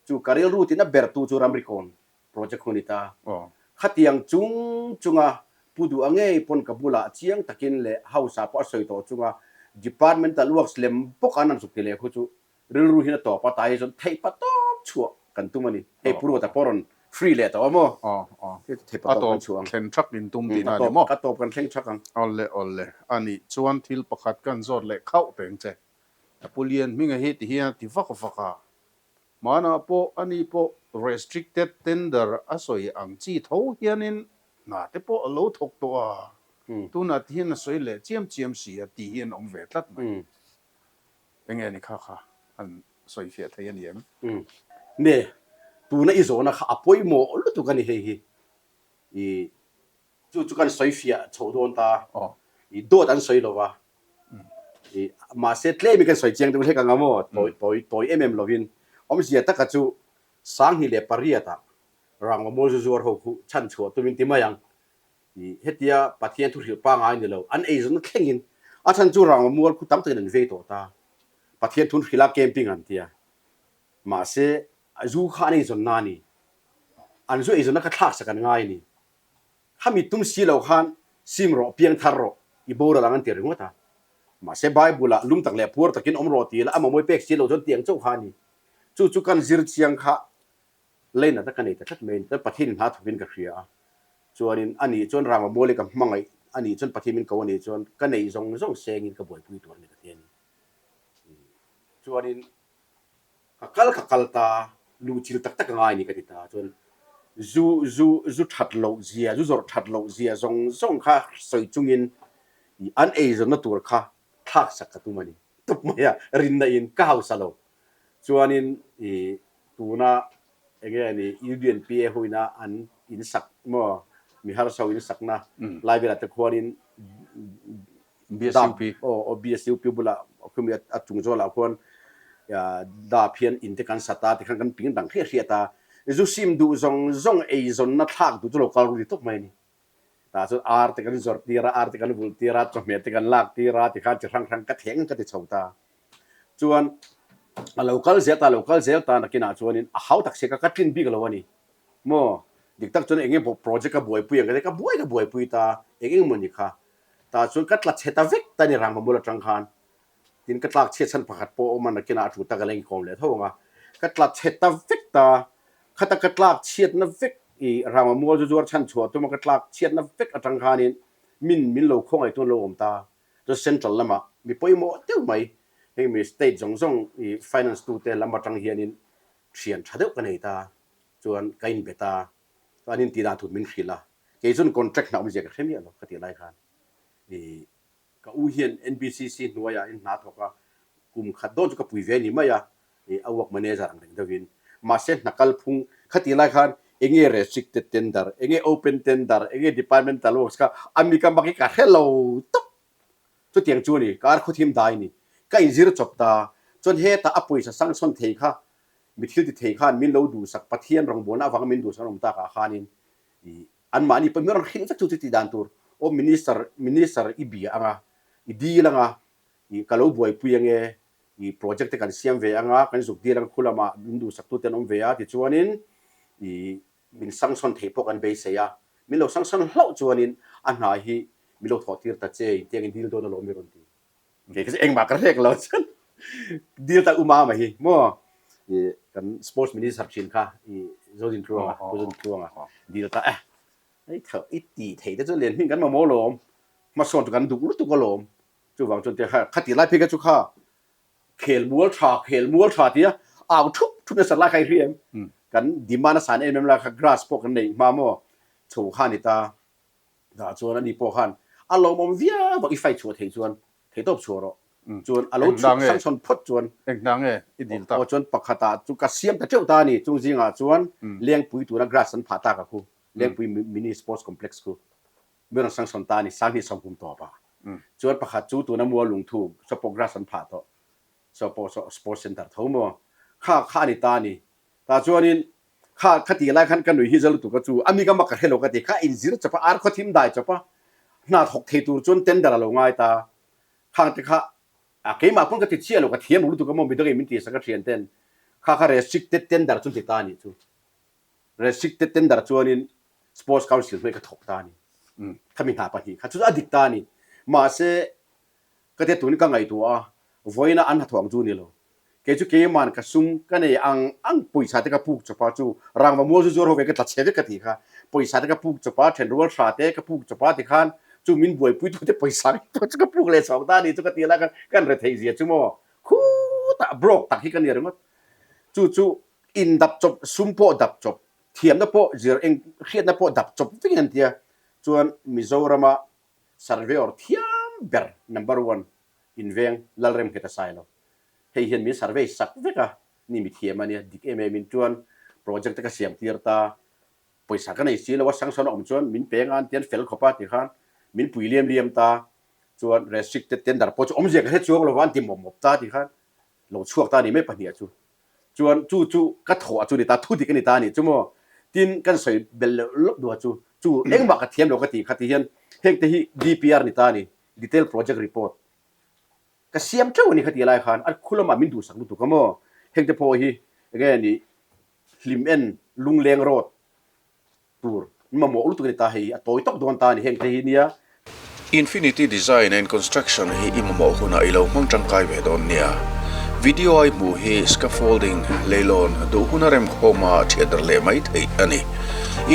Speaker 5: chu ka rilru tina ber tu chu ramrikawn project hun i ta. Khatiang chung chunga Pu Duh a ngei pawn ka bulah chiang takin leh House ah pawh a sawi tawh chunga Departmental works lem bawk an an zuk ti leh khu chu rilru hian a tawp a, tai hi chuan theih pa tawp chhuah kan tum a ni. Hei Pu Ruata pawh rawn free leh tawh a maw? Theih pa tawp kan chhuah ang.
Speaker 2: A tawp thleng thak in tum tihna a ni maw?
Speaker 5: A tawp kan thleng thak ang.
Speaker 2: Awle awle a nih chuan thil pakhat kan zawt leh khauh teng che. Pu Lianhminga hi ti hian a ti vak vak a, Hmanah pawh ani pawh restricted tender a sawi ang chi tho hianin hna te pawh a lo thawk tawh a, tunah ti hian a sawi leh chiam chiam si a tih hi an awm ve tlat mai. Enge ni kha kha an sawi fiah thei a ni em?
Speaker 5: Ne, tuna i zawhna kha a pawimawh lutuk a ni hei hi. I Chu chu kan sawi fiah chhoh dawn ta. I dawt an sawi lo va. I mahse tlem hi kan sawi chiang deuh hlek ang a maw? Tawi tawi tawi em em lovin. Awmzia taka chu 2008 ah Rangva Mual zu zuar ho khu chhan chhuah tumin ti mai ang. I hetia Pathian thu hrilh pangai ni lo an eizawnna thlengin a chhan chu Rangva Mual khu tam takin an vei tawh ta. Pathian thun hrilh a camping an tia. Mahse zu kha an eizawnna a ni. An zu eizawnna kha thlaksak an ngai a ni. Khami tum si lo khan Sim rawh, piang thar rawh, i boral ang an ti ringawt a. Mahse Bible ah lum tak leh puar takin awm rawh ti la, a mamawih pek si lo chuan tiang chauh kha a ni. Chu chu kan zir chiang kha leinat a ka nei ta tlat mai a ni. Chuan Pathian in hna thawkin ka hria a. Chuanin a nih chuan Rama Muali ka hmangaih a nih chuan Pathian min ko a nih chuan ka neih zawng zawng sengin ka buaipui tur a ni ka ti a ni. Chuanin Ka kal ka kal ta, luhchil tak tak a ngai a ni ka ti ta. Chuan zu zu zu that loh zia, zu zawrh that loh zia zawng zawng kha sawi chungin i an eizawnna tur kha thlak sak ka tum a ni. Tawp mai a, rinna in ka hausa lo. Chuanin i tuna enge a ni UDNPA huina an in sak maw mi harsa ho in sakna lai velah te khuanin
Speaker 2: BSUP.
Speaker 5: Aw aw BSUP bulah khumi a chung zawlah khuan dap hian in te kan sat a tikhan kan ping dang hriat hriat a, zu sim duh zawng zawng eizawnna thlak duh chu lo kal ru ti tawp mai a ni. Tah chuan ar te kan zawrh tir a, ar te kan vulh tir a, chawhmeh te kan lak tir a tikhan chi hrang hrang ka theng ka ti chho ta. Chuan a lo kal zel ta, a lo kal zel ta nakinah chuanin a hau tak sia ka ka tlin bik lo a ni. Maw dik tak chuan eng emaw project ka buaipui ang ka ti, ka buai ka buaipui ta, eng eng emaw ni kha. Tah chuan ka tla chhe ta vek ta ni rang mamul atang khan. Tin ka tlak chhiat chhan pakhat pawh a awm a, nakinah a tu tak a la inkawm leh tho ang a. Ka tla chhe ta vek ta, khata ka tlak chhiatna vek i rang mamual zu zuar chhan chhuah tuma ka tlak chhiatna vek atang khanin min min lo khawngaih tu an lo awm ta. Chuan central lamah mi pawimawh deuh mai, heng mi state zawng zawng i finance tute lam atang hianin thian tha deuh ka nei ta. Chuan ka inbe ta. Chuan in tihdan thut min hrilh a, kei chuan contract hna awmzia ka hre miah lo ka tih lai khan i ka u hian NBCC hnuaiah in hna thawk a, kum khat dawn chu ka pui ve ni mai a, i a work manager ang reng deuhin. Mahse hna kal phung kha tih lai khan enge restricted tender, enge open tender, enge departmental works kha a mi ka mak hi ka hre lo tawp. Chutiang chu a ni, ka ar khawthim dai ni. Ka inzir chawp ta, chuan hetah a pawisa sanction thei kha Mi thil ti thei khan min lo duhsak, Pathian rawngbawlna avanga min duhsak an awm takah khanin i anmahni pawh min rawn hrilh vek chu chu tih dan tur, aw Minister, Minister i bia anga, i dil anga, i ka lo buaipui ange, i project te kan siam ve anga, kan zuk dil anga khu lamah min duhsaktute an awm ve a tichuanin i min sanction theih pawh kan beisei a, min lo sanction hlauh chuanin a hna hi min lo thawh tir ta che, intiangin dil dawn alawm i rawn ti. Kei ka chu engmah ka hrek lo chuan dil tak uma mai hi maw i kan sports minister thin kha i Zodin Tluanga Pu Zodin Tluanga dil ta eh i tho i ti thei te chu lian hming kan mamawh alawm hmasawn chu kan duh lutuk alawm chuvang chuan te kha khati lai phei kha chu kha khel mual tha khel mual tha tia au thup thup nasa lai kha i hria em kan demand a san em em lai kha grass pawh kan neih hma maw chho kha ni ta Dah chuan ani pawh khan a lawmawm viau vak i fight chhuah theih chuan thei tawp chhuah rawh. Chuan a lo chhuah sanction phawt chuan
Speaker 2: Eng hna nge i dil tak?
Speaker 5: Aw chuan pakhat ah chu ka siam ta teuh ta a ni. Chung zingah chuan Lengpui tuna grass an phah tak a khu, Lengpui Mini Sports Complex khu mi rawn sanction ta a ni, Sanghnih sawmhum tawp ah. Chuan pakhat chu tuna Mualungthu saw pawh grass an phah tawh, saw pawh saw Sports Center tho maw kha kha a ni ta a ni. Tah chuanin Kha kha tih lai khan ka nui hi za lutuk a chu a mi ka mak ka hre lo ka ti kha inzir chawp a ar khaw thim dai chawp a hna thawk thei tur chuan tender a lo ngai ta khang te kha a keimah pawn ka ti chiah lo ka thiam lo lutuk a maw midang in min tih sak a thian ten kha kha restricted tender chu an ti ta a nih chu restricted tender chuanin sports council hmai ka thawk ta a ni khami hna pahnih kha chu a dik ta a ni mahse Ka tia tun ka ngaihtuah a, vawiina an hnathawh ang chu ni lo. Kei chu keiman ka sum ka nei ang ang pawisa te ka puk chawp a, chu rangva mual zu zuar ho ve ka tla chhe vek ka tih kha. Pawisa te ka puk chawp a, thenrual hra te ka puk chawp a tikhan chu min buaipui tu te pawisa vek pawh chu ka puk leh chhawk ta a ni chu ka ti lai khan kan retheih zia chu maw khutah broke tak hi ka ni ringawt. Chu chu in dap chawp, sum pawh dap chawp, thiamna pawh zir eng hriatna pawh dap chawp vekin an tia. Chuan Mizorama Surveyor thiam ber number one in veng Lalrem nghet a sai lo. Hei hian min survey sak vek a, ni mi thiam a nia, dik em em in chuan project te ka siam tir ta, pawisa ka nei si lo a, sanction a awm chuan min pe nga an ti an fel khawp a ti khan min pui liam liam ta, chuan restricted tender pawh chu awmzia ka hre chuang lo va an ti mawp mawp ta ti khan lo chhuak ta a ni mai pahnih ah chu. Chuan chu chu ka thawh chu ni ta, thu dik a ni ta a nih chu maw? Tin, kan sawi bel leh lawk duh a chu, chu engmah ka thiam lo ka tih kha ti hian heng te hi DPR ni ta a ni, Detail Project Report. Ka siam teuh a ni kha tih lai khan a khu lamah min duhsak lutuk a maw? Heng te pawh hi enge ni hlim en lungleng road tur mamawh lutuk a ni ta hei, a tawi tawk dawn ta a ni heng te hi nia.
Speaker 3: Infinity Design and Construction hi i mamawh hunah i lo hmang tangkai ve dawn nia. Video a i hmuh hi scaffolding, leilawn, duh huna remkhawma thiatdarh leh mai theih a ni.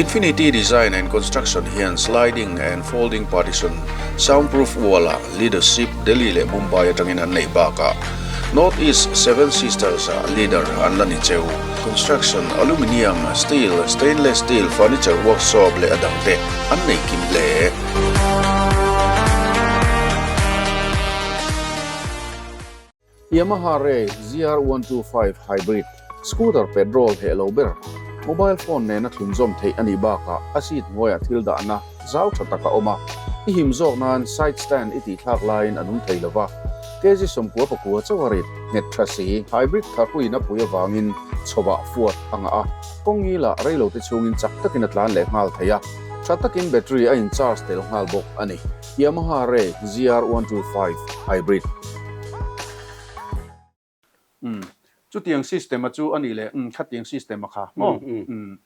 Speaker 3: Infinity Design and Construction hian sliding and folding partition, soundproof wall-ah leadership Delhi leh Mumbai atangin an neih bakah North East Seven Sisters-ah leader an la ni cheu. Construction, aluminium, steel, stainless steel, furniture workshop leh a dangte an nei kim hle. Yamaha Ray ZR125 Hybrid Scooter petrol heh lo ber, mobile phone nena thlunzawm theih a nih bakah a seat hnuaiah thil dahna zau tha tak a awm a, i him zawk nan side stand i tihthlak laiin a nung thei lo va, kg 99 chauh a rit nghet tha si. Hybrid tharpuiin a pui avangin chhawah fuat a ngah a, kawng ngilah reilote chhungin chak takin a tlan leh nghal thei a, tha takin battery a in charge tel nghal bawk a ni. Yamaha Ray ZR125 Hybrid.
Speaker 2: Umm chutiang system a chu a nih leh umm khatiang system a kha maw umm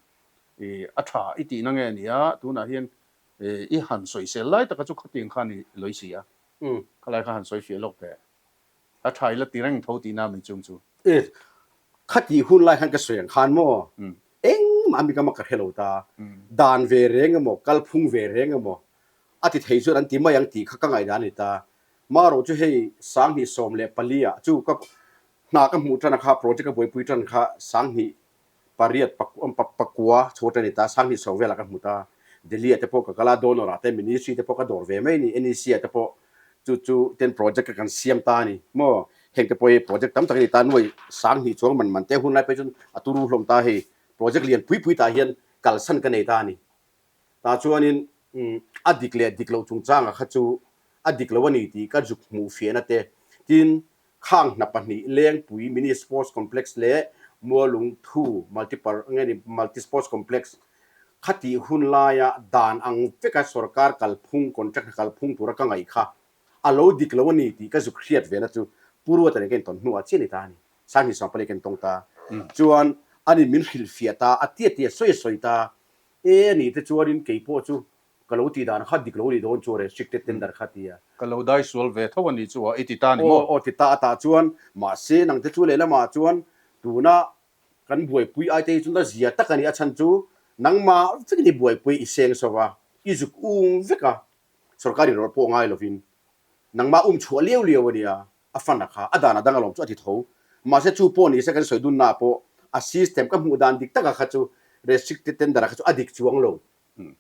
Speaker 2: i a tha i tihna nge nia tunah hian i han sawisel lai taka chu khatiang kha a ni lawih si a khalai kha han sawi fiah lawk teh a tha ila ti reng tho tihna mi chung chu.
Speaker 5: E khatih hun lai khan ka sawi ang khan maw engmah mi ka mak ka hre lo ta dan ve reng emaw kalphung ve reng emaw a ti thei chuan an ti mai ang tih kha ka ngaihdan a ni ta. Marawh chu hei 2014 ah chu ka hna ka hmuh tan a kha project ka buaipui tan kha 2008 pakua chho tan a ni ta, 2010 velah ka hmu ta. Delhi ah te pawh ka kal a, donor ah te ministry te pawh ka dawr ve mai a ni, NEC ah te pawh chu chu ten project ka kan siam ta a ni maw. Heng te pawh hi project tam tak a ni ta, nuai 2000 chuang man man te hun lai phei chuan a turu hlawm ta hei project lian pui pui tah hian kalsan ka nei ta a ni. Tah chuanin a dik leh dik loh chungchangah kha chu a dik lo a ni tih ka zuk hmuh fiahna te, tin, khang hna pahnih Lengpui Mini Sports Complex leh Mualungthu Multiple nge ni Multi Sports Complex kha tih hun laia dan ang veka sorkar kalphung contract hna kalphung tura ka ngaih kha a lo dik lo a ni tih ka zuk hriat vena chu Pu Ruata nen ka intawn hnuah chiah a ni ta a ni. 2014 ka intawng ta. Chuan ani min hrilhfiah ta, a tia tia sawi a sawi ta. E a nih te chuanin kei pawh chu ka lo tih dan kha dik lo nih dawn chu restricted tender kha ti a.
Speaker 2: Ka lo dai sual ve tho a nih chu a, i ti ta ni maw?
Speaker 5: Aw, aw ti ta a tah chuan mahse nang te chu lehlamah chuan tuna kan buaipui ai te hi chu na zia tak a ni a chhan chu nangmah vekin i buaipui i seng so va, i zuk ung vek a, sorkar inrawlh pawh ngai lovin nangmah um chhuah liau liau a nia. A fan a kha, a dan a dang alawm chu a ti tho. Mahse chu pawh ni se kan sawi dunna ah pawh a system ka hmuh dan dik taka kha chu restricted tender ah kha chu a dik chuang lo.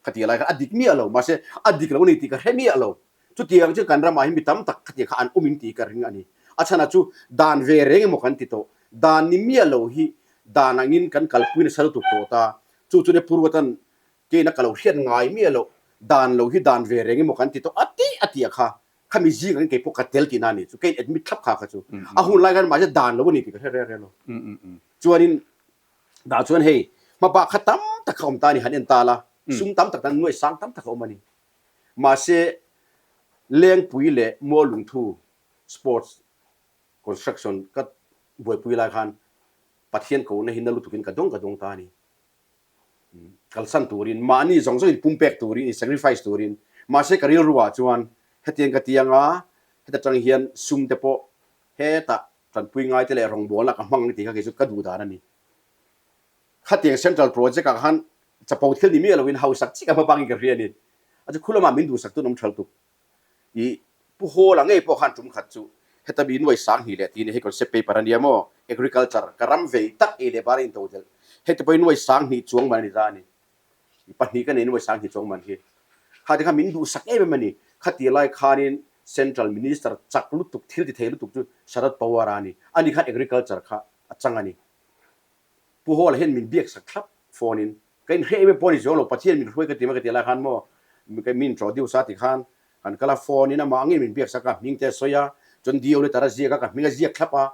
Speaker 5: Kha ti lai khan a dik miah lo. Mahse a dik lo a ni tih ka hre miah lo. Chutiang chu kan ramah hi mi tam tak khatiang kha an awm in tih ka ring a ni. A chhanah chu dan ve reng emaw kan ti tawh. Dan ni miah lo hi dan angin kan kalpui nasa lutuk tawh ta. Chu chu nia Pu Ruatan keina ka lo hriat ngai miah loh dan lo hi dan ve reng emaw kan ti tawh a tih a tih a kha. Khami zing angin kei pawh ka tel tihna a ni chu, ka in admit thlap kha kha chu. A hun lai khan mahse dan lo a ni tih ka hre reng reng lo. Chuanin dah chuan hei hmabak kha tam tak kha awm ta a ni han en ta la, sum tam tak tan nuai sang tam tak a awm a ni. Mahse Lengpui leh Mualungthu sports construction ka buaipui lai khan Pathian kohna hi na lutukin ka dawng ka dawng ta a ni. Kalsan turin, mahni zawng zawngin pumpek turin, in sacrifice turin. Mahse ka rilruah chuan hetiang ka ti anga, heta tang hian sum te pawh hetah tanpui ngai te leh rawngbawlna ka hmang ang tih kha kei chu ka duh dan a ni. Khatiang central project ah khan chapo thil ni miah loin hausak chiah ka hma bangin ka hria a ni. A chu khulamah min duhsak tun awm thal tuk. I Pu Hawla ngei pawh khan tum khat chu heta mi nuai 2000 leh tih ni hei concept paper a nia maw, agriculture ka ram vei tak ei leh bar a in todelh heti pawhin nuai 2000 chuang man a ni ta a ni. I pahnih ka nei nuai 2000 chuang man hi kha ti kha min duhsak em em a ni. Khati lai khanin central minister chak lutuk thil ti thei lutuk chu Sharad Pawar a ni. Ani khan agriculture kha a chang a ni. Pu Hawla hian min biak sak thlap phone in Ka inhre em em pawh a ni chuang lo, Pathian min hruai ka ti mai ka ti lai khan maw min introduce a ti khan kan kal a, phone in amah angin min biak sak a, hming te a sawi a, chuan DO letter a ziak a, ka hming a ziak thlap a.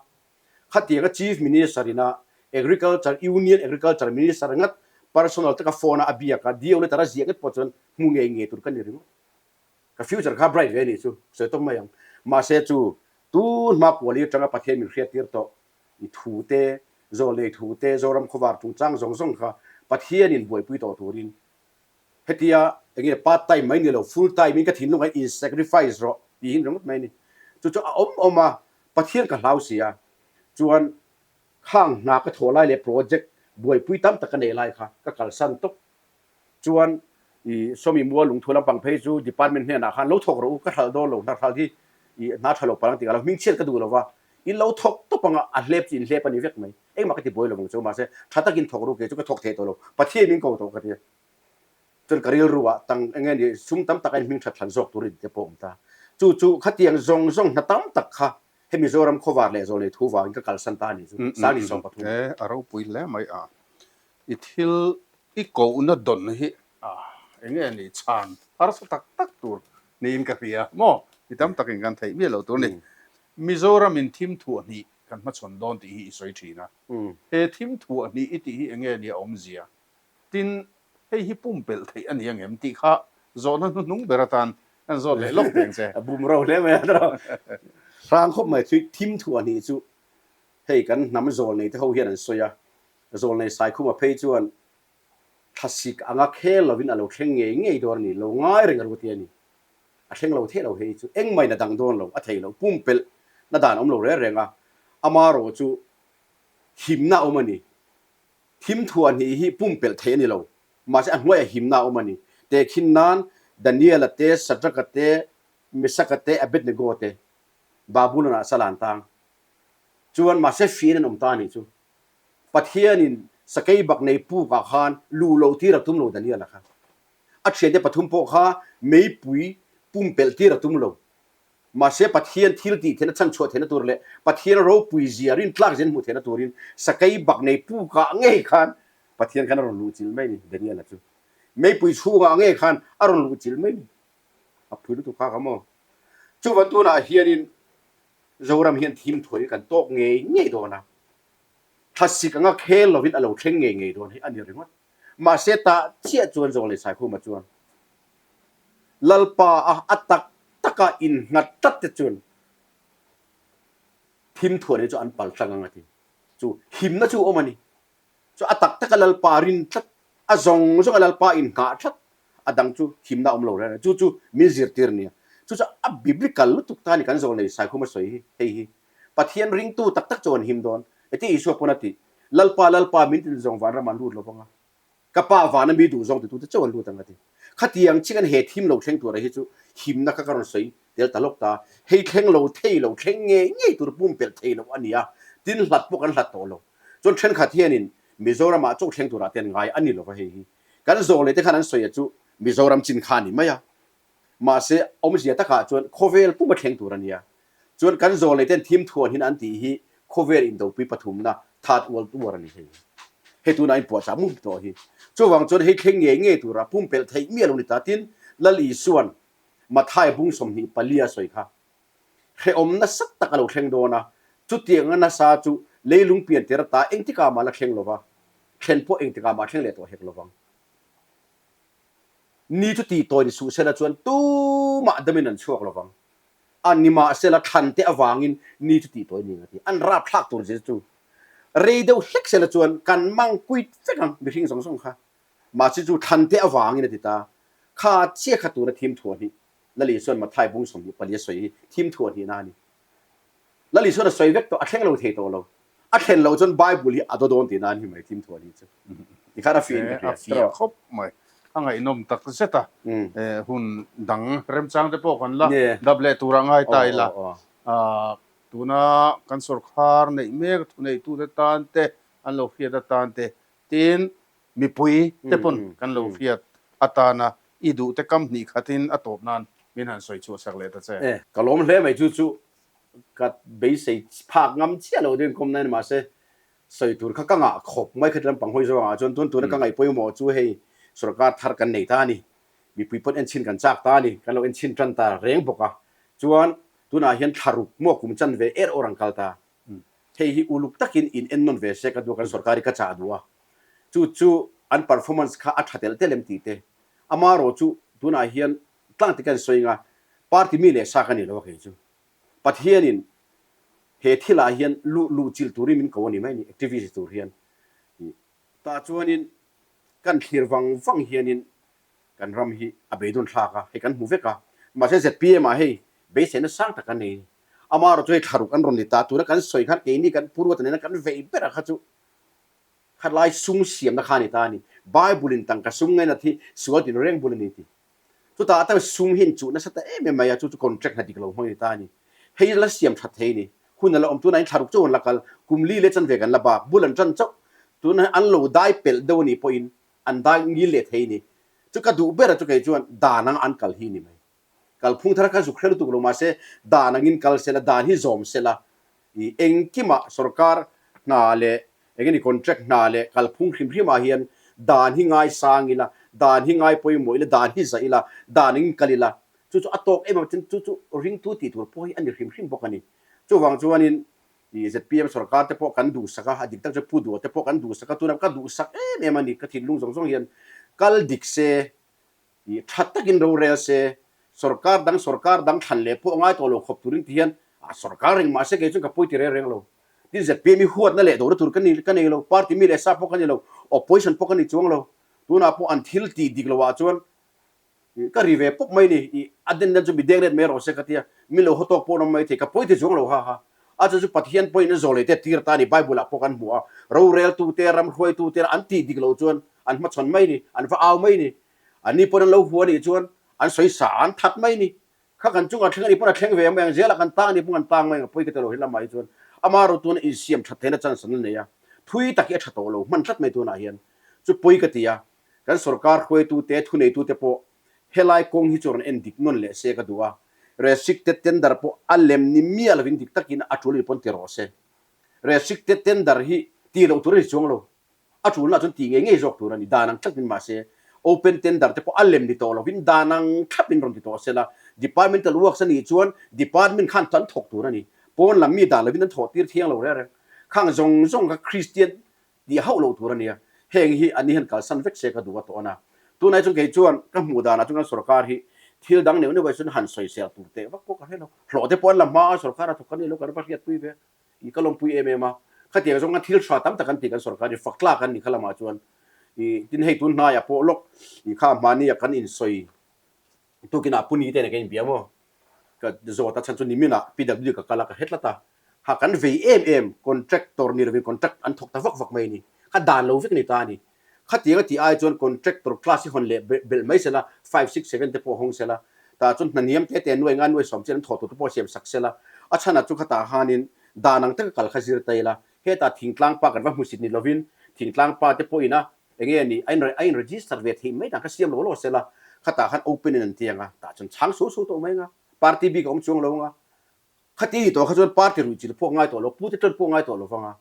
Speaker 5: Khatianga Chief Minister ina Agriculture, Union Agriculture Minister ngat personal taka phone a a biak a, DO letter a ziak ngat pawh chuan hmu ngei ngei tur ka ni ringawt. Ka future kha bright ve a nih chu, sawi tawp mai ang. Mahse chu tun hma kuali atanga Pathian min hriattir tawh I thu te, Zawlnei thu te, Zoram khawvar chungchang zawng zawng kha Pathianin buaipui tawh turin Hetia enge part time mai ni lo full time in ka thinlung ah in sacrifice rawh tiin ringawt mai a ni. Chu chu a awm awm a, Pathian ka hlau si a, chuan khang hna ka thawh lai leh project buaipui tam tak ka nei lai kha ka kalsan tawp. Chuan i sawmi mual lungthu lampang phei chu department hnenah khan lo thawk rawh u, ka hralh dawn lo, hna hralh hi i hna tha lo palang tikah lo hmingchhiat ka duh lo va, in lo thawk tawp anga a hlep chu in hlep a ni vek mai. Engmah ka ti buai lo vang chu, mahse tha takin thawk ru kei chu ka thawk thei tawh lo, Pathian min ko tawh ka ti a. Chuan ka rilru ah tang eng nge ni sum tam tak a in hming that thlan zawk tur in te pawh awm ta. Chu chu khatiang zawng zawng hna tam tak kha he Mizoram khawvar leh zawlnei thu vangin ka kalsan ta a nih chu, Sangni 13.
Speaker 2: E, a ropui hle mai a. I thil i kohna dawn hi a eng nge ni chhan harsa tak tak tur niin ka hria maw? Mi tam takin kan theih miah loh tur a ni. Mizoram in thim thuah hnih kan hmachhawn dawn tih hi i sawi thin a. He thim thuah hnih i tih hi eng nge ni a awmzia? Tin, hei hi pumpelh theih a ni angem tih kha zawhna hnuhnung ber atan kan zawt leh lawk teng che.
Speaker 5: A bum ro hle mai a tawh. Hrang khawp mai thui thim thuah hnih chu hei kan hnam zawlnei te ho hian an sawi a, zawlnei Saikhuma phei chuan thlasik anga khel lovin a lo thleng ngei ngei dawn a ni, lo ngai reng a ru ti a ni. A thleng lo theih lo hei chu engmah in a dang dawn lo, a thei lo, pumpelh na dan awm lo reng reng a, amarawh chu himna awm a ni. Thim thuah hnih hi pumpelh theih a ni lo, mahse a hnuaiah himna a awm a ni. Tehkhin nan Daniela te, Shadrach-a te, Meshach-a te, Abednego te Babulon-ah sal an tang. Chuan mahse fian an awm ta a nih chu. Pathianin sakei bak nei pukah khan luh loh tir a tum lo Daniela kha. A thiante pathum pawh kha meipui pumpelh tir a tum lo. Mahse Pathian thil tih theihna chhan chhuah theihna tur leh Pathian ropui zia rintlak zia an hmuh theihna turin sakei bak nei pukah ngei khan Pathian khan a rawn luh chilh mai ni Daniela chu. Meipui chhungah ngei khan a rawn luh chilh mai ni. A phui lutuk kha ka maw. Chuvan tunah hianin Zoram hian thim thuai kan tawk ngei ngei dawn a. Thlasik anga khel lovin a lo thleng ngei ngei dawn hi a ni ringawt. Mahse tah chiah chuan Zawlnei Saikhuma chuan Lalpa a a tak taka innghat tlat te chuan thim thuan hi chu an pal tlang ang a ti. Chu himna chu awm a ni. Chu a tak taka Lalpa rin tlat, a zawng zawng a Lalpa inngah tlat, a dang chu himna awm lo reng reng. Chu chu min zirtir nia. Chu chu a biblical lutuk ta a ni kan Zawlnei Saikhuma sawi hi hei hi. Pathian ringtu tak tak chu an him dawn. Eti Isua pawn a ti, Lalpa, Lalpa, min tin zawng vanram an lut lo vang a, ka Pa vana mi duh zawng titute chauh an lut ang a ti. Khatiang chin an he thim lo thleng tura hi chu himna kha ka rawn sawi tel ta lawk ta. Hei thleng lo thei lo, thleng ngei ngei tur pumpelh thei lo a ni a, tin hlat pawh kan hlat tawh lo. Chuan thenkhat hianin Mizoramah chauh thleng turah te an ngai a ni lo va hei hi. Kan zawh leh te khan an sawi a chu Mizoram chin kha a ni mai a. Mahse, awmzia takah chuan khawvel pum a thleng tur a nia. Chuan kan zawlei ten thim thuan hin an tih hi khawvel indopui pathumna Third World War a ni hei. Hei tunah inpuahchah mup tawh hi. Chuvang chuan hei thleng ngei ngei tura pumpelh theih miah lo ni ta. Tin, Lal Isuan Mathai bung 24 a sawi kha hrehawm nasa tak a lo thleng dawn a, chutianga nasa chu leilung pian tir ata engtikah mah la thleng lova, thlen pawh engtikah mah thleng leh tawh hek lovang. Ni chu tih tawi ni suh sela chuan tumah damin an chhuak lovang. A nimahsela thlan te avangin ni chu tih tawi ni ang a ti. An rapthlak tur zir chu rei deuh hlek sela chuan kan mang kuit vek ang mihring zawng zawng kha. Mahse chu thlan te avangin a ti ta. Kha chiah kha tuna thim thuah hnih Lali chuan Mathai bung 24 a sawi hi thim thuah hnihna a ni. Lali chuan a sawi vek tawh, a thleng lo thei tawh lo. A thlen loh chuan Bible hi a daw dawn tihna a ni mai thim thuah hnih chu. Tikhan a fiah in ka hria.
Speaker 2: A fiah khawp mai. A ngaihnawm tak zet a. Hun dang remchang te pawh kan la dap leh tur a ngai ta ila. Tuna kan sawrkhar neih mek thuneitute tan te, an lo hriat atan te, tin Mipui te pawn kan lo hriat atana i duh te kam hnih khatin a tawp nan min han sawi chhuah sak leh ta che.
Speaker 5: E, ka lawm hle mai chu chu ka beisei phak ngam chiah lo deuhin kawm nai mahse sawi tur kha ka ngah khawp mai khati lampang hawi zawngah chuan tun tuna ka ngaih pawimawh chu hei sorkar thar kan nei ta a ni mipui pawn enchhin kan chak ta a ni kan lo enchhin tan ta reng bawk a chuan tunah hian thla ruk maw kum chanve er awr an kal ta hei hi uluk takin in en nawn ve se ka duh a kan sorkar hi ka chah duh a Chu chu an performance kha a tha telh telh em tih te. Amarawh chu tunah hian tlang te kan sawi anga party mi leh sa ka ni lo a kei chu. Pathianin he thilah hian luh luh chilh turin min ko a ni mai ni activist tur hian. Tah chuanin kan thlir vang vang hianin. Kan ram hi a beidawn thlak a, hei kan hmu vek a. Mahse ZPM ah hei beiseina sang tak an nei. Amaherawhchu hei thlaruk an rawn ni ta, tuna kan sawi khan keini kan Pu Ruata nena kan vei ber a kha chu khalai sum siamna kha a ni ta a ni. Bible in tangka sum ngainat hi sual tin reng bul a ni ti. Chutah atan sum hi in chuh nasa ta em em mai a, chu chu contract hna dik lo hmang a ni ta a ni. Hei la siam that thei a ni. Hun a la awm, tunah in thlaruk chauh an la kal, kum li leh chanve kan la bak, bul an tan chauh, tunah an lo dai pelh deuh a nih pawhin an dai ngil leh thei a ni. Chu ka duh ber a chu kei chuan dan anga an kal hi a ni mai. Kalphung thar kha zuk hre lutuk lo mahse dan angin kal sela, dan hi zawm sela, i engkimah sorkar hna leh eng emaw contract hna leh kalphung hrim hrimah hian dan hi ngai sang ila, dan hi ngai pawimawh ila, dan hi zah ila, dan angin kal ila, chu chu a tawk em avangin chu chu ringtu tih tur pawh hi a ni hrim hrim bawk a ni. Chuvang chuanin i zpm sorkar te pawh kan duhsak a, a dik tak chu Pu Duha te pawh kan duhsak a, tunah ka duhsak em em a ni, ka thinlung zawng zawng hian kal dik se, I tha takin rorel se, sorkar dang sorkar dang thlan leh pawh a ngai tawh lo khawp turin ti hian a sorkar reng mahse kei chuan ka pawi ti reng reng lo. Tin zpm hi huatna leh dawhna tur ka ni ka nei lo, party mi leh sa pawh ka ni lo, opposition pawh ka ni chuang lo. Tunah pawh an thil tih dik loh ah chuan ka ri ve pawp mai ni, i a den dan chu mi deng let mai rawh se ka tia, min lo haw tawk pawh an awm mai thei, ka pawi ti chuang lo ha ha. A chu chu Pathian pawhin a zawlei te tir ta a ni, Bible ah pawh kan hmu a, roreltute, ramhruaitute an tih dik loh chuan an hmachhawn mai ni, an va au mai ni. An ni pawn an lo hua nih chuan an sawi sa an that mai ni. Kha kan chungah thleng a nih pawn a thleng ve mai ang, zelah kan tang a nih pawn kan tang mai ang, pawi ka ti lo helam ah hi chuan ama ro tuna insiam that theihna chance an la nei a, thui tak hi a tha tawh lo hman tlat mai tunah hian chu pawi ka ti a, kan sorkar hruaitute, thuneitute pawh helai kawng hi chu rawn en dik nawn leh se ka duh a, restricted tender pawh a lem ni miah lovin dik takin a tul a nih pawn ti rawh se. Restricted tender hi tih loh tur a ni chuang lo. A tulna chuan tih ngei ngei zawk tur a ni. Dan ang thlapin mahse open tender te pawh a lem ni tawh lovin dan ang thlapin rawn ti tawh sela. Departmental works a nih chuan department khan an thawk tur a ni. Pawn lam mi dan lovin an thawh tir thiang lo reng reng. Khang zawng zawng kha Kristian tih hauh loh tur a nia. Heng hi an ni hian kalsan vek se ka duh a tawh a na. Tunah chuan kei chuan ka hmuh danah chuan kan sorkar hi thil dang neuh neuh ah chuan han sawisel tur teh vak pawh ka hre lo. Hlawh te pawh an la hma a sorkar a thawk kan ni lo kan va hriatpui ve. I ka lawmpui em em a, khatiang zawnga thil tha tam tak an ti kan sorkar hi fak tlak an ni kha lamah chuan i tin hei tun hnaiah pawh lawk i kha hmahnia kan insawi tukinah puni te nen kan inbia maw ka zawt a chhan chu niminah PW ka kal a ka hre tlat a ha kan vei em em contractor ni lovin contract an thawk ta vak vak mai a ni kha dan lo vek a ni ta a ni Khatiang a tih ai chuan contractor class hi hawn leh belh mai sela, five, six, seven te pawh hawng sela, tah chuan hna hniam te te nuai nga nuai sawm chian an thawh tur te pawh siam sak sela, a chhanah chu khatah khanin dan ang taka kal kha zir ta ila, hetah thingtlang pa kan va hmusit ni lovin thingtlang pa te pawhin a enge ni a in a in register ve theih mai dan kha siam lo lo sela, khatah khan open in an ti ang a, tah chuan chhang suau suau tawh mai ang a, party bik a awm chuang lo ang a, khati ni tawh kha chuan party ruihchilh pawh ngai tawh lo, pu te ṭan pawh ngai tawh lo vang a,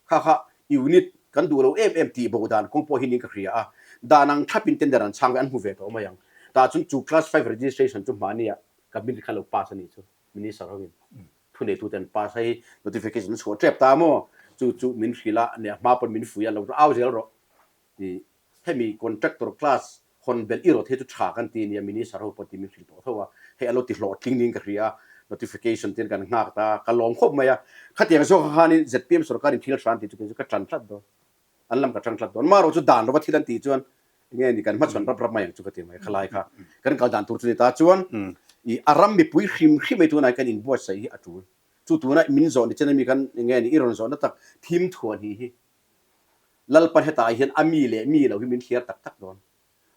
Speaker 5: Kha kha unit kan duh lo em em tih bo dan kawng pawh hi niin ka hria a, dan ang thlapin tender an chhang ve an hmu ve tawh mai ang. Tah chuan chu class five registration chu hmahnia cabinet khan lo pass a nih chu minister hovin thuneitute an pass a hei notification an chhuah tep ta maw chu chu min hrilh a nia hma pawn min fuih a lo au zel rawh tih Hemi contractor class hawn belh i rawt hi chu tha kan ti ania minister ho pawh ti min hrilh tawh tho a, hei a lo ti hlawhtling niin ka hria a, notification te kan nghak ta a, ka lawm khawp mai a, khatiang zawk khanin zpm sorkarin thil hran tih chu kei chu ka tan tlat dawn, an lam ka tang tlat dawn, marawh chu dan lova thil an tih chuan enge ni kan hmachhawn rap rap mai ang chu ka ti mai, khalai kha kan kal dan tur chu ni ta chuan i a ram mipui hrim hrim ei tunah kan inbuatsaih hi a tul, chu tuna min zawh ni chen ami khan enge ni i rawn zawhna tak thim thuah hnih hi. Lalpa hetah hian a mi leh mi lo hi min thliar tak tak dawn.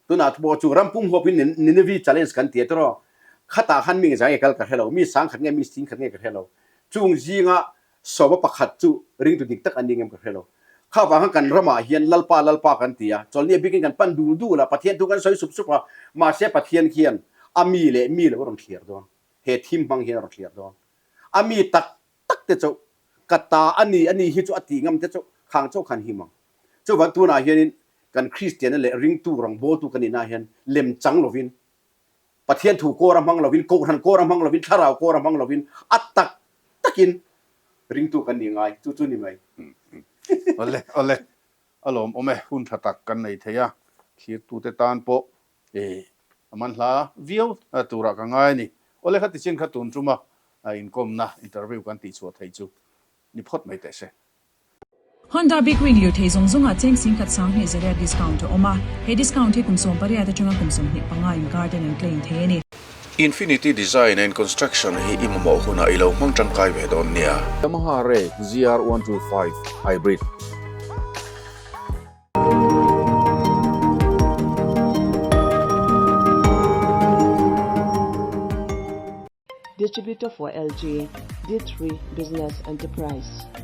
Speaker 5: Tunah pawh chu ram pum huapin Nineveh challenge kan ti a tiraw? Khatah khan mi ngezai nge kal ka hre lo, mi sangkhat nge mi singkhat nge ka hre lo. Chung zinga sawma pakhat chu ringtu dik tak an ni ngem ka hre lo. Kha vang khan kan ramah hian Lalpa Lalpa kan ti a, chawlhni a bikin kan pan dul dul a, Pathian thu kan sawi sup sup a, mahse Pathian khian a mi leh mi lo a rawn thliar dawn. He thim hmang hian a rawn thliar dawn. A mi tak tak te chauh ka ta a ni, a ni hi chu a tih ngam te chauh khang chauh khan him ang. Chuvan tunah hianin kan Kristianna leh ringtu rawngbawltu kan inah hian lem chang lovin, Pathian thu kawr a hmang lovin, Kohhran kawr a hmang lovin, Thlarau kawr a hmang lovin a tak takin ringtu kan nih ngai, chu chu ni mai.
Speaker 2: Awle, awle, a lawmawm e, hun tha tak kan nei thei a, thlirtute tan pawh E, a man hla viau turah ka ngai a ni. Awle kha tichin kha tun tuma inkawmna, interview, kan tihchhuah theih chu ni phawt mai teh se.
Speaker 1: Honda Big Wing lirthei zawng zawngah cheng 10,000 20 discount a awm a, he discount hi kum 18 atanga kum 25 inkar ten an claim thei a ni.
Speaker 3: Infinity Design and Construction hi i mamawh hunah i lo hmang tangkai ve dawn nia.
Speaker 6: Yamaha Ray ZR 125 Hybrid.
Speaker 4: Distributor for LG, D3 Business Enterprise.